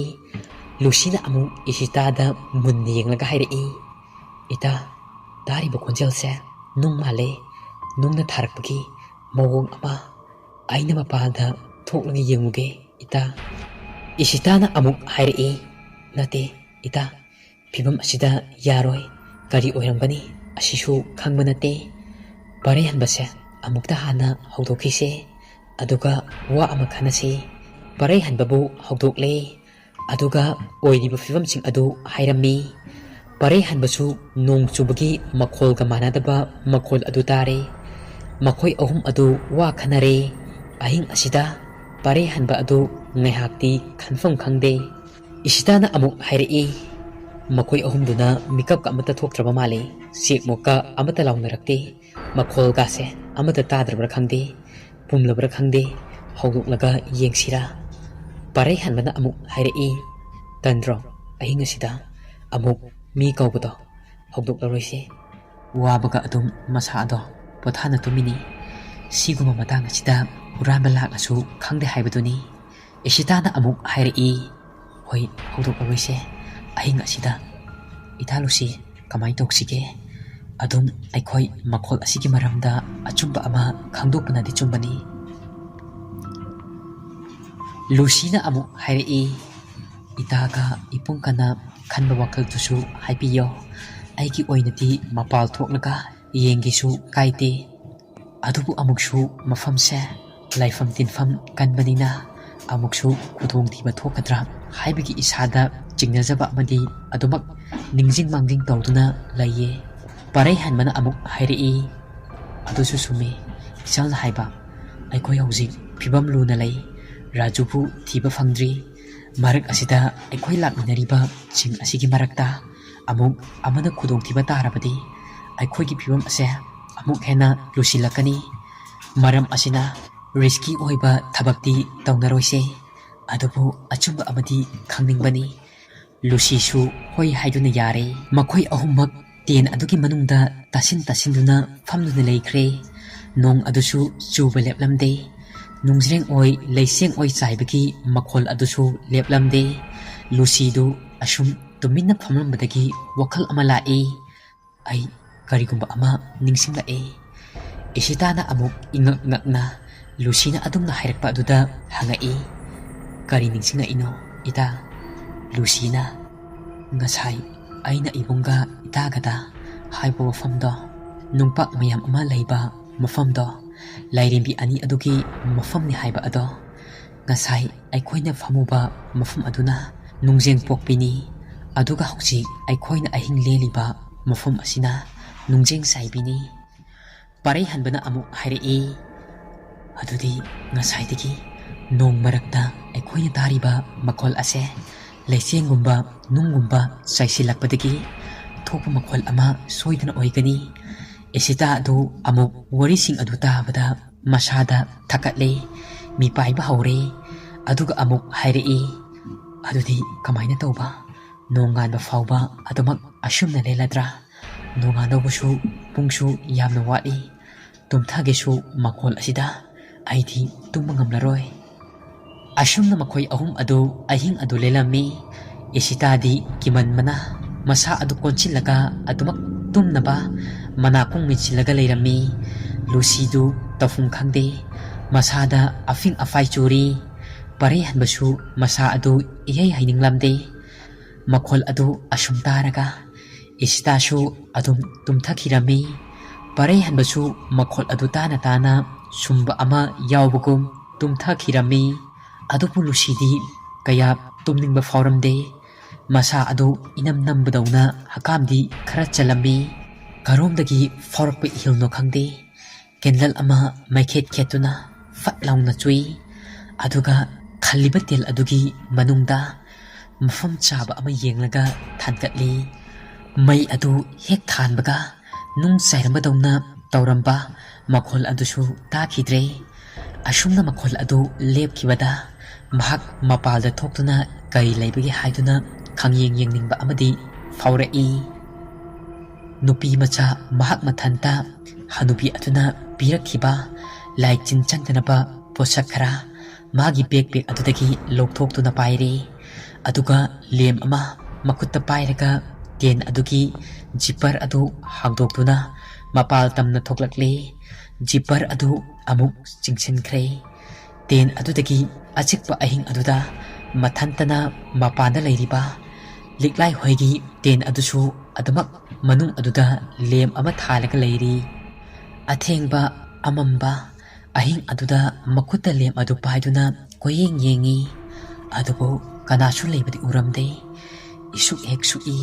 ꯂꯨꯁꯤꯅ ꯑꯃꯨꯛ ꯏꯁꯤꯇꯥꯗ ꯃꯨꯟꯅ ꯌꯦꯡꯂꯒ ꯍꯥꯏꯔꯛꯏ, "ꯏꯇꯥ, ꯇꯥꯔꯤꯕ ꯈꯣꯟꯖꯦꯜꯁꯦ ꯅꯨꯡ ꯃꯥꯜꯂꯦ, ꯅꯨꯡꯅ ꯊꯥꯔꯛꯄꯒꯤ ꯃꯑꯣꯡ ꯑꯃ꯫ ꯑꯩꯅ ꯃꯄꯥꯟꯗ ꯊꯣꯛꯂꯒ ꯌꯦꯡꯉꯨꯒꯦ, ꯏꯇꯥ꯫ ꯏꯁꯤꯇꯥꯅ ꯑꯃꯨꯛ ꯍꯥꯏꯔꯛꯏ, ꯅꯠꯇꯦ, ꯏꯇꯥ, ꯐꯤꯕꯝ ꯑꯁꯤꯗ ꯌꯥꯔꯣꯏ꯫ ꯀꯔꯤ ꯑꯣꯏꯔꯝꯒꯅꯤ? ꯑꯁꯤꯁꯨ ꯈꯪꯕ ꯅꯠꯇꯦ꯫ ꯄꯔꯩꯍꯟꯕꯁꯦ ꯑꯃꯨꯛꯇ ꯍꯥꯟꯅ ꯍꯧꯗꯣꯛꯈꯤꯁꯦ, ꯑꯗꯨꯒ ꯋꯥ ꯑꯃ ꯈꯟꯅꯁꯤ꯫ ꯄꯔꯩꯍꯟꯕꯕꯨ ꯍꯧꯗꯣꯛꯂꯦ, ꯑꯗꯨꯒ ꯑꯣꯏꯔꯤꯕ ꯐꯤꯕꯝꯁꯤꯡ ꯑꯗꯨ ꯍꯥꯏꯔꯝꯃꯤ꯫ ꯄꯔꯩꯍꯟꯕꯁꯨ ꯅꯣꯡ ꯆꯨꯕꯒꯤ ꯃꯈꯣꯜꯒ ꯃꯥꯟꯅꯗꯕ ꯃꯈꯣꯜ ꯑꯗꯨ ꯇꯥꯔꯦ꯫ ꯃꯈꯣꯏ ꯑꯍꯨꯝ ꯑꯗꯨ ꯋꯥ ꯈꯟꯅꯔꯦ꯫ ꯑꯍꯤꯡ ꯑꯁꯤꯗ ꯄꯔꯩꯍꯟꯕ ꯑꯗꯨ ꯉꯥꯏꯍꯥꯛꯇꯤ ꯈꯟꯐꯝ ꯈꯪꯗꯦ꯫ ꯏꯁꯤꯇꯥꯅ ꯑꯃꯨꯛ ꯍꯥꯏꯔꯛꯏ, ꯃꯈꯣꯏ ꯑꯍꯨꯝꯗꯨꯅ ꯃꯤꯀꯞꯀ ꯑꯃꯠꯇ ꯊꯣꯛꯇ꯭ꯔꯕ ꯃꯥꯜꯂꯤ꯫ ꯆꯦꯛꯃꯨꯛꯀ ꯑꯃꯠꯇ ꯂꯥꯎꯅꯔꯛꯇꯦ꯫ ꯃꯈꯣꯜꯒꯥꯁꯦ ꯑꯃꯠꯇ ꯇꯥꯗ꯭ꯔꯕ꯭ꯔꯥ ꯈꯪꯗꯦ, ꯄꯨꯝꯂꯕ꯭ꯔꯥ ꯈꯪꯗꯦ꯫ ꯍꯧꯗꯣꯛꯂꯒ ꯌꯦꯡꯁꯤꯔꯥ? ꯄꯔꯩꯍꯟꯕꯅ ꯑꯃꯨꯛ ꯍꯥꯏꯔꯛꯏ, ꯇꯟꯗ꯭ꯔꯣ ꯑꯍꯤꯡ ꯑꯁꯤꯗ ꯑꯃꯨꯛ ꯃꯤ ꯀꯧꯕꯗꯣ? ꯍꯧꯗꯣꯛꯂꯔꯣꯏꯁꯤ꯫ ꯋꯥꯕꯒ ꯑꯗꯨꯝ ꯃꯁꯥ ꯑꯗꯣ ꯄꯣꯊꯥꯅ ꯇꯨꯝꯃꯤꯅꯤ꯫ ꯁꯤꯒꯨꯝꯕ ꯃꯇꯥꯡ ꯑꯁꯤꯗ ꯍꯨꯔꯥꯟꯕ ꯂꯥꯛꯂꯁꯨ ꯈꯪꯗꯦ ꯍꯥꯏꯕꯗꯨꯅꯤ꯫ ꯏꯁꯤꯇꯥꯅ ꯑꯃꯨꯛ ꯍꯥꯏꯔꯛꯏ, ꯍꯣꯏ, ꯍꯧꯗꯣꯛꯂꯔꯣꯏꯁꯦ꯫ ꯑꯍꯤꯡ ꯑꯁꯤꯗ ꯏꯇꯥ ꯂꯨꯁꯤ, ꯀꯃꯥꯏꯅ ꯇꯧꯁꯤꯒꯦ? ꯑꯗꯨꯝ ꯑꯩꯈꯣꯏ ꯃꯈꯣꯜ ꯑꯁꯤꯒꯤ ꯃꯔꯝꯗ ꯑꯆꯨꯝꯕ ꯑꯃ ꯈꯪꯗꯣꯛꯄꯅꯗꯤ ꯆꯨꯝꯕꯅꯤ꯫ ꯂꯨꯁꯤꯅ ꯑꯃꯨꯛ ꯍꯥꯏꯔꯛꯏ, ꯏꯇꯥꯒ ꯏꯄꯨꯡꯀꯅ ꯈꯟꯕ ꯋꯥꯈꯜꯗꯨꯁꯨ ꯍꯥꯏꯕꯤꯌꯣ꯫ ꯑꯩꯒꯤ ꯑꯣꯏꯅꯗꯤ ꯃꯄꯥꯜ ꯊꯣꯛꯂꯒ ꯌꯦꯡꯒꯦꯁꯨ ꯀꯥꯏꯗꯦ꯫ ꯑꯗꯨꯕꯨ ꯑꯃꯨꯛꯁꯨ ꯃꯐꯝꯁꯦ ꯂꯥꯏꯐꯝ ꯇꯤꯟꯐꯝ ꯀꯟꯕꯅꯤꯅ ꯑꯃꯨꯛꯁꯨ ꯈꯨꯗꯣꯡꯊꯤꯕ ꯊꯣꯛꯀꯗ꯭ꯔꯥ ꯍꯥꯏꯕꯒꯤ ꯏꯁꯥꯗ ꯆꯤꯡꯅꯖꯕ ꯑꯃꯗꯤ ꯑꯗꯨꯃꯛ ꯅꯤꯡꯁꯤꯡ ꯃꯥꯡꯖꯤꯡ ꯇꯧꯗꯨꯅ ꯂꯩꯌꯦ꯫ ꯄꯔꯩꯍꯟꯕꯅ ꯑꯃꯨꯛ ꯍꯥꯏꯔꯛꯏ, ꯑꯗꯨꯁꯨ ꯆꯨꯝꯃꯤ, ꯏꯆꯜꯅ ꯍꯥꯏꯕ꯫ ꯑꯩꯈꯣꯏ ꯍꯧꯖꯤꯛ ꯐꯤꯕꯝ ꯂꯨꯅ ꯂꯩ꯫ ꯔꯥꯖꯨꯕꯨ ꯊꯤꯕ ꯐꯪꯗ꯭ꯔꯤ꯫ ꯃꯔꯛ ꯑꯁꯤꯗ ꯑꯩꯈꯣꯏ ꯂꯥꯛꯃꯤꯟꯅꯔꯤꯕꯁꯤꯡ ꯑꯁꯤꯒꯤ ꯃꯔꯛꯇ ꯑꯃꯨꯛ ꯑꯃꯅ ꯈꯨꯗꯣꯡꯊꯤꯕ ꯇꯥꯔꯕꯗꯤ ꯑꯩꯈꯣꯏꯒꯤ ꯐꯤꯕꯝ ꯑꯁꯦ ꯑꯃꯨꯛ ꯍꯦꯟꯅ ꯂꯨꯁꯤꯜꯂꯛꯀꯅꯤ꯫ ꯃꯔꯝ ꯑꯁꯤꯅ ꯔꯤꯁꯀꯤ ꯑꯣꯏꯕ ꯊꯕꯛꯇꯤ ꯇꯧꯅꯔꯣꯏꯁꯦ꯫ ꯑꯗꯨꯕꯨ ꯑꯆꯨꯝꯕ ꯑꯃꯗꯤ ꯈꯪꯅꯤꯡꯕꯅꯤ꯫ ꯂꯨꯁꯤꯁꯨ ꯍꯣꯏ ꯍꯥꯏꯗꯨꯅ ꯌꯥꯔꯦ꯫ ꯃꯈꯣꯏ ꯑꯍꯨꯝꯃꯛ ꯇꯦꯟ ꯑꯗꯨꯒꯤ ꯃꯅꯨꯡꯗ ꯇꯥꯁꯤꯟ ꯇꯥꯁꯤꯟꯗꯨꯅ ꯐꯝꯗꯨꯅ ꯂꯩꯈ꯭ꯔꯦ꯫ ꯅꯣꯡ ꯑꯗꯨꯁꯨ ꯆꯨꯕ ꯂꯦꯞꯂꯝꯗꯦ꯫ ꯅꯨꯡꯖ꯭ꯔꯦꯡ ꯑꯣꯏ ꯂꯩꯁꯦꯡ ꯑꯣꯏ ꯆꯥꯏꯕꯒꯤ ꯃꯈꯣꯜ ꯑꯗꯨꯁꯨ ꯂꯦꯞꯂꯝꯗꯦ꯫ ꯂꯨꯁꯤꯗꯨ ꯑꯁꯨꯝ ꯇꯨꯃꯤꯟꯅ ꯐꯝꯂꯝꯕꯗꯒꯤ ꯋꯥꯈꯜ ꯑꯃ ꯂꯥꯛꯏ꯫ ꯑꯩ ꯀꯔꯤꯒꯨꯝꯕ ꯑꯃ ꯅꯤꯡꯁꯤꯡꯂꯛꯑꯦ꯫ ꯏꯁꯤꯇꯥꯅ ꯑꯃꯨꯛ ꯏꯉꯛ ꯉꯛꯅ ꯂꯨꯁꯤꯅ ꯑꯗꯨꯝꯅ ꯍꯥꯏꯔꯛꯄ ꯑꯗꯨꯗ ꯍꯪꯉꯛꯏ, "ꯀꯔꯤ ꯅꯤꯡꯁꯤꯡꯉꯛꯏꯅꯣ, ꯏꯇꯥ?" ꯂꯨꯁꯤꯅ, "ꯉꯁꯥꯏ ꯑꯩꯅ ꯏꯕꯨꯡꯒ ꯏꯇꯥꯒꯗ ꯍꯥꯏꯕ ꯋꯥꯐꯝꯗꯣ, ꯅꯨꯡꯄꯥꯛ ꯃꯌꯥꯝ ꯑꯃ ꯂꯩꯕ ꯃꯐꯝꯗꯣ, ꯂꯥꯏꯔꯦꯝꯕꯤ ꯑꯅꯤ ꯑꯗꯨꯒꯤ ꯃꯐꯝꯅꯤ ꯍꯥꯏꯕ ꯑꯗꯣ, ꯉꯁꯥꯏ ꯑꯩꯈꯣꯏꯅ ꯐꯝꯃꯨꯕ ꯃꯐꯝ ꯑꯗꯨꯅ ꯅꯨꯡꯖꯦꯡ ꯄꯣꯛꯄꯤꯅꯤ, ꯑꯗꯨꯒ ꯍꯧꯖꯤꯛ ꯑꯩꯈꯣꯏꯅ ꯑꯍꯤꯡ ꯂꯦꯜꯂꯤꯕ ꯃꯐꯝ ꯑꯁꯤꯅ ꯅꯨꯡꯖꯦꯡ ꯆꯥꯏꯕꯤꯅꯤ꯫ ꯄꯔꯩ ꯍꯟꯕꯅ ꯑꯃꯨꯛ ꯍꯥꯏꯔꯛꯏ, ꯑꯗꯨꯗꯤ ꯉꯁꯥꯏꯗꯒꯤ ꯅꯣꯡ ꯃꯔꯛꯇ ꯑꯩꯈꯣꯏꯅ ꯇꯥꯔꯤꯕ ꯃꯈꯣꯜ ꯑꯁꯦ ꯂꯩꯆꯦꯡꯒꯨꯝꯕ ꯅꯨꯡꯒꯨꯝꯕ ꯆꯥꯏꯁꯤꯜꯂꯛꯄꯗꯒꯤ ꯊꯣꯛꯄ ꯃꯈꯣꯜ ꯑꯃ ꯁꯣꯏꯗꯅ ꯑꯣꯏꯒꯅꯤ꯫ ꯏꯁꯤꯇꯥ ꯑꯗꯨ ꯑꯃꯨꯛ ꯋꯥꯔꯤꯁꯤꯡ ꯑꯗꯨ ꯇꯥꯕꯗ ꯃꯁꯥꯗ ꯊꯛꯀꯠꯂꯦ, ꯃꯤꯄꯥꯏꯕ ꯍꯧꯔꯦ꯫ ꯑꯗꯨꯒ ꯑꯃꯨꯛ ꯍꯥꯏꯔꯛꯏ, ꯑꯗꯨꯗꯤ ꯀꯃꯥꯏꯅ ꯇꯧꯕ? ꯅꯣꯡꯉꯥꯟꯕ ꯐꯥꯎꯕ ꯑꯗꯨꯃꯛ ꯑꯁꯨꯝꯅ ꯂꯦꯜꯂꯗ꯭ꯔꯥ? ꯅꯣꯡꯉꯥꯟꯗꯧꯕꯁꯨ ꯄꯨꯡꯁꯨ ꯌꯥꯝꯅ ꯋꯥꯠꯂꯤ꯫ ꯇꯨꯝꯊꯒꯦꯁꯨ ꯃꯈꯣꯜ ꯑꯁꯤꯗ ꯑꯩꯗꯤ ꯇꯨꯝꯕ ꯉꯝꯂꯔꯣꯏ꯫ ꯑꯁꯨꯝꯅ ꯃꯈꯣꯏ ꯑꯍꯨꯝ ꯑꯗꯨ ꯑꯍꯤꯡ ꯑꯗꯨ ꯂꯦꯜꯂꯝꯃꯤ꯫ ꯏꯁꯤꯇꯥꯗꯤ ꯀꯤꯃꯟꯕꯅ ꯃꯁꯥ ꯑꯗꯨ ꯀꯣꯟꯁꯤꯜꯂꯒ ꯑꯗꯨꯃꯛ ꯇꯨꯝꯅꯕ ꯃꯅꯥꯀꯣꯡ ꯃꯤꯠꯁꯤꯜꯂꯒ ꯂꯩꯔꯝꯃꯤ꯫ ꯂꯨꯁꯤꯗꯨ ꯇꯧꯐꯝ ꯈꯪꯗꯦ꯫ ꯃꯁꯥꯗ ꯑꯐꯤꯡ ꯑꯐꯥꯏ ꯆꯨꯔꯤ꯫ ꯄꯔꯩ ꯍꯟꯕꯁꯨ ꯃꯁꯥ ꯑꯗꯨ ꯏꯍꯩ ꯍꯩꯅꯤꯡꯂꯝꯗꯦ꯫ ꯃꯈꯣꯜ ꯑꯗꯨ ꯑꯁꯨꯝ ꯇꯥꯔꯒ ꯏꯁꯤꯇꯥꯁꯨ ꯑꯗꯨꯝ ꯇꯨꯝꯊꯈꯤꯔꯝꯃꯤ꯫ ꯄꯔꯩ ꯍꯟꯕꯁꯨ ꯃꯈꯣꯜ ꯑꯗꯨ ꯇꯥꯅ ꯇꯥꯅ ꯁꯨꯝꯕ ꯑꯃ ꯌꯥꯎꯕꯒꯨꯝ ꯇꯨꯝꯊꯈꯤꯔꯝꯃꯤ꯫ ꯑꯗꯨꯕꯨ ꯂꯨꯁꯤꯗꯤ ꯀꯌꯥ ꯇꯨꯝꯅꯤꯡꯕ ꯐꯥꯎꯔꯝꯗꯦ꯫ ꯃꯁꯥ ꯑꯗꯨ ꯏꯅꯝ ꯅꯝꯕꯗꯧꯅ ꯍꯀꯥꯝꯗꯤ ꯈꯔ ꯆꯜꯂꯝꯃꯤ꯫ ꯀꯔꯣꯝꯗꯒꯤ ꯐꯥꯎꯔꯛꯄ ꯏꯍꯤꯜꯅꯣ ꯈꯪꯗꯦ꯫ ꯀꯦꯟꯗꯜ ꯑꯃ ꯃꯩꯈꯦꯠ ꯈꯦꯠꯇꯨꯅ ꯐꯠ ꯂꯥꯎꯅ ꯆꯨꯏ꯫ ꯑꯗꯨꯒ ꯈꯜꯂꯤꯕ ꯇꯦꯜ ꯑꯗꯨꯒꯤ ꯃꯅꯨꯡꯗ ꯃꯐꯝ ꯆꯥꯕ ꯑꯃ ꯌꯦꯡꯂꯒ ꯊꯥꯟꯒꯠꯂꯤ꯫ ꯃꯩ ꯑꯗꯨ ꯍꯦꯛ ꯊꯥꯟꯕꯒ ꯅꯨꯡ ꯆꯥꯏꯔꯝꯕꯗꯧꯅ ꯇꯧꯔꯝꯕ ꯃꯈꯣꯜ ꯑꯗꯨꯁꯨ ꯇꯥꯈꯤꯗ꯭ꯔꯦ꯫ ꯑꯁꯨꯝꯅ ꯃꯈꯣꯜ ꯑꯗꯨ ꯂꯦꯞꯈꯤꯕꯗ ꯃꯍꯥꯛ ꯃꯄꯥꯜꯗ ꯊꯣꯛꯇꯨꯅ ꯀꯔꯤ ꯂꯩꯕꯒꯦ ꯍꯥꯏꯗꯨꯅ ꯈꯪꯌꯦꯡ ꯌꯦꯡꯅꯤꯡꯕ ꯑꯃꯗꯤ ꯐꯥꯎꯔꯛꯏ꯫ ꯅꯨꯄꯤ ꯃꯆꯥ ꯃꯍꯥꯛ ꯃꯊꯟꯇ ꯍꯅꯨꯕꯤ ꯑꯗꯨꯅ ꯄꯤꯔꯛꯈꯤꯕ ꯂꯥꯏ ꯆꯤꯟ ꯆꯪꯗꯅꯕ ꯄꯣꯠꯁꯛ ꯈꯔ ꯃꯥꯒꯤ ꯕꯦꯛ ꯄꯦꯛ ꯑꯗꯨꯗꯒꯤ ꯂꯧꯊꯣꯛꯇꯨꯅ ꯄꯥꯏꯔꯦ꯫ ꯑꯗꯨꯒ ꯂꯦꯝ ꯑꯃ ꯃꯈꯨꯠꯇ ꯄꯥꯏꯔꯒ ꯇꯦꯟ ꯑꯗꯨꯒꯤ ꯖꯤꯄꯔ ꯑꯗꯨ ꯍꯥꯡꯗꯣꯛꯇꯨꯅ ꯃꯄꯥꯜ ꯇꯝꯅ ꯊꯣꯛꯂꯛꯂꯦ꯫ ꯖꯤꯄꯔ ꯑꯗꯨ ꯑꯃꯨꯛ ꯆꯤꯡꯁꯤꯟꯈ꯭ꯔꯦ꯫ ꯇꯦꯟ ꯑꯗꯨꯗꯒꯤ ꯑꯆꯤꯛꯄ ꯑꯍꯤꯡ ꯑꯗꯨꯗ ꯃꯊꯟꯇꯅ ꯃꯄꯥꯟꯗ ꯂꯩꯔꯤꯕ ꯂꯤꯛꯂꯥꯏ ꯍꯣꯏꯒꯤ ꯇꯦꯟ ꯑꯗꯨꯁꯨ ꯑꯗꯨꯃꯛ ꯃꯅꯨꯡ ꯑꯗꯨꯗ ꯂꯦꯝ ꯑꯃ ꯊꯥꯜꯂꯒ ꯂꯩꯔꯤ꯫ ꯑꯊꯦꯡꯕ ꯑꯃꯝꯕ ꯑꯍꯤꯡ ꯑꯗꯨꯗ ꯃꯈꯨꯠꯇ ꯂꯦꯝ ꯑꯗꯨ ꯄꯥꯏꯗꯨꯅ ꯀꯣꯏꯌꯦꯡ ꯌꯦꯡꯉꯤ꯫ ꯑꯗꯨꯕꯨ ꯀꯅꯥꯁꯨ ꯂꯩꯕꯗꯤ ꯎꯔꯝꯗꯦ꯫ ꯏꯁꯨꯛ ꯍꯦꯛ ꯁꯨꯛꯏ,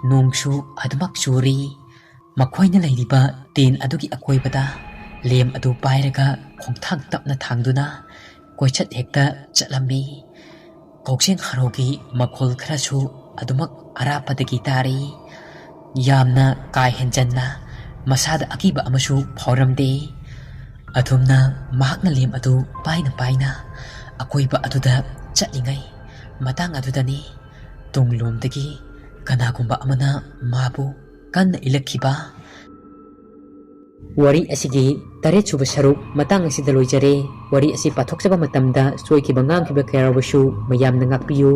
ꯅꯣꯡꯁꯨ ꯑꯗꯨꯃꯛ ꯆꯨꯔꯤ꯫ ꯃꯈꯣꯏꯅ ꯂꯩꯔꯤꯕ ꯇꯦꯟ ꯑꯗꯨꯒꯤ ꯑꯀꯣꯏꯕꯗ ꯂꯦꯝ ꯑꯗꯨ ꯄꯥꯏꯔꯒ ꯈꯣꯡꯊꯥꯡ ꯇꯞꯅ ꯊꯥꯡꯗꯨꯅ ꯀꯣꯏꯆꯠ ꯍꯦꯛꯇ ꯆꯠꯂꯝꯃꯤ꯫ ꯀꯧꯖꯦꯡ ꯈꯔꯧꯒꯤ ꯃꯈꯣꯜ ꯈꯔꯁꯨ ꯑꯗꯨꯃꯛ ꯑꯔꯥꯞꯄꯗꯒꯤ ꯇꯥꯔꯤ꯫ ꯌꯥꯝꯅ ꯀꯥ ꯍꯦꯟꯖꯟꯅ ꯃꯁꯥꯗ ꯑꯀꯤꯕ ꯑꯃꯁꯨ ꯐꯥꯎꯔꯝꯗꯦ꯫ ꯑꯗꯨꯝꯅ ꯃꯍꯥꯛꯅ ꯂꯦꯝ ꯑꯗꯨ ꯄꯥꯏꯅ ꯄꯥꯏꯅ ꯑꯀꯣꯏꯕ ꯑꯗꯨꯗ ꯆꯠꯂꯤꯉꯩ ꯃꯇꯥꯡ ꯑꯗꯨꯗꯅꯤ ꯇꯨꯡꯂꯣꯝꯗꯒꯤ ꯀꯅꯥꯒꯨꯝꯕ ꯑꯃꯅ ꯃꯥꯕꯨ ꯀꯟꯅ ꯏꯜꯂꯛꯈꯤꯕ꯫ ꯋꯥꯔꯤ ꯑꯁꯤꯒꯤ ꯇꯔꯦꯠ ꯁꯨꯕ ꯁꯔꯨꯛ ꯃꯇꯥꯡ ꯑꯁꯤꯗ ꯂꯣꯏꯖꯔꯦ꯫ ꯋꯥꯔꯤ ꯑꯁꯤ ꯄꯥꯊꯣꯛꯆꯕ ꯃꯇꯝꯗ ꯁꯣꯏꯈꯤꯕ ꯉꯥꯡꯈꯤꯕ ꯀꯌꯥ ꯌꯥꯎꯔꯕꯁꯨ ꯃꯌꯥꯝꯅ ꯉꯥꯛꯄꯤꯌꯨ꯫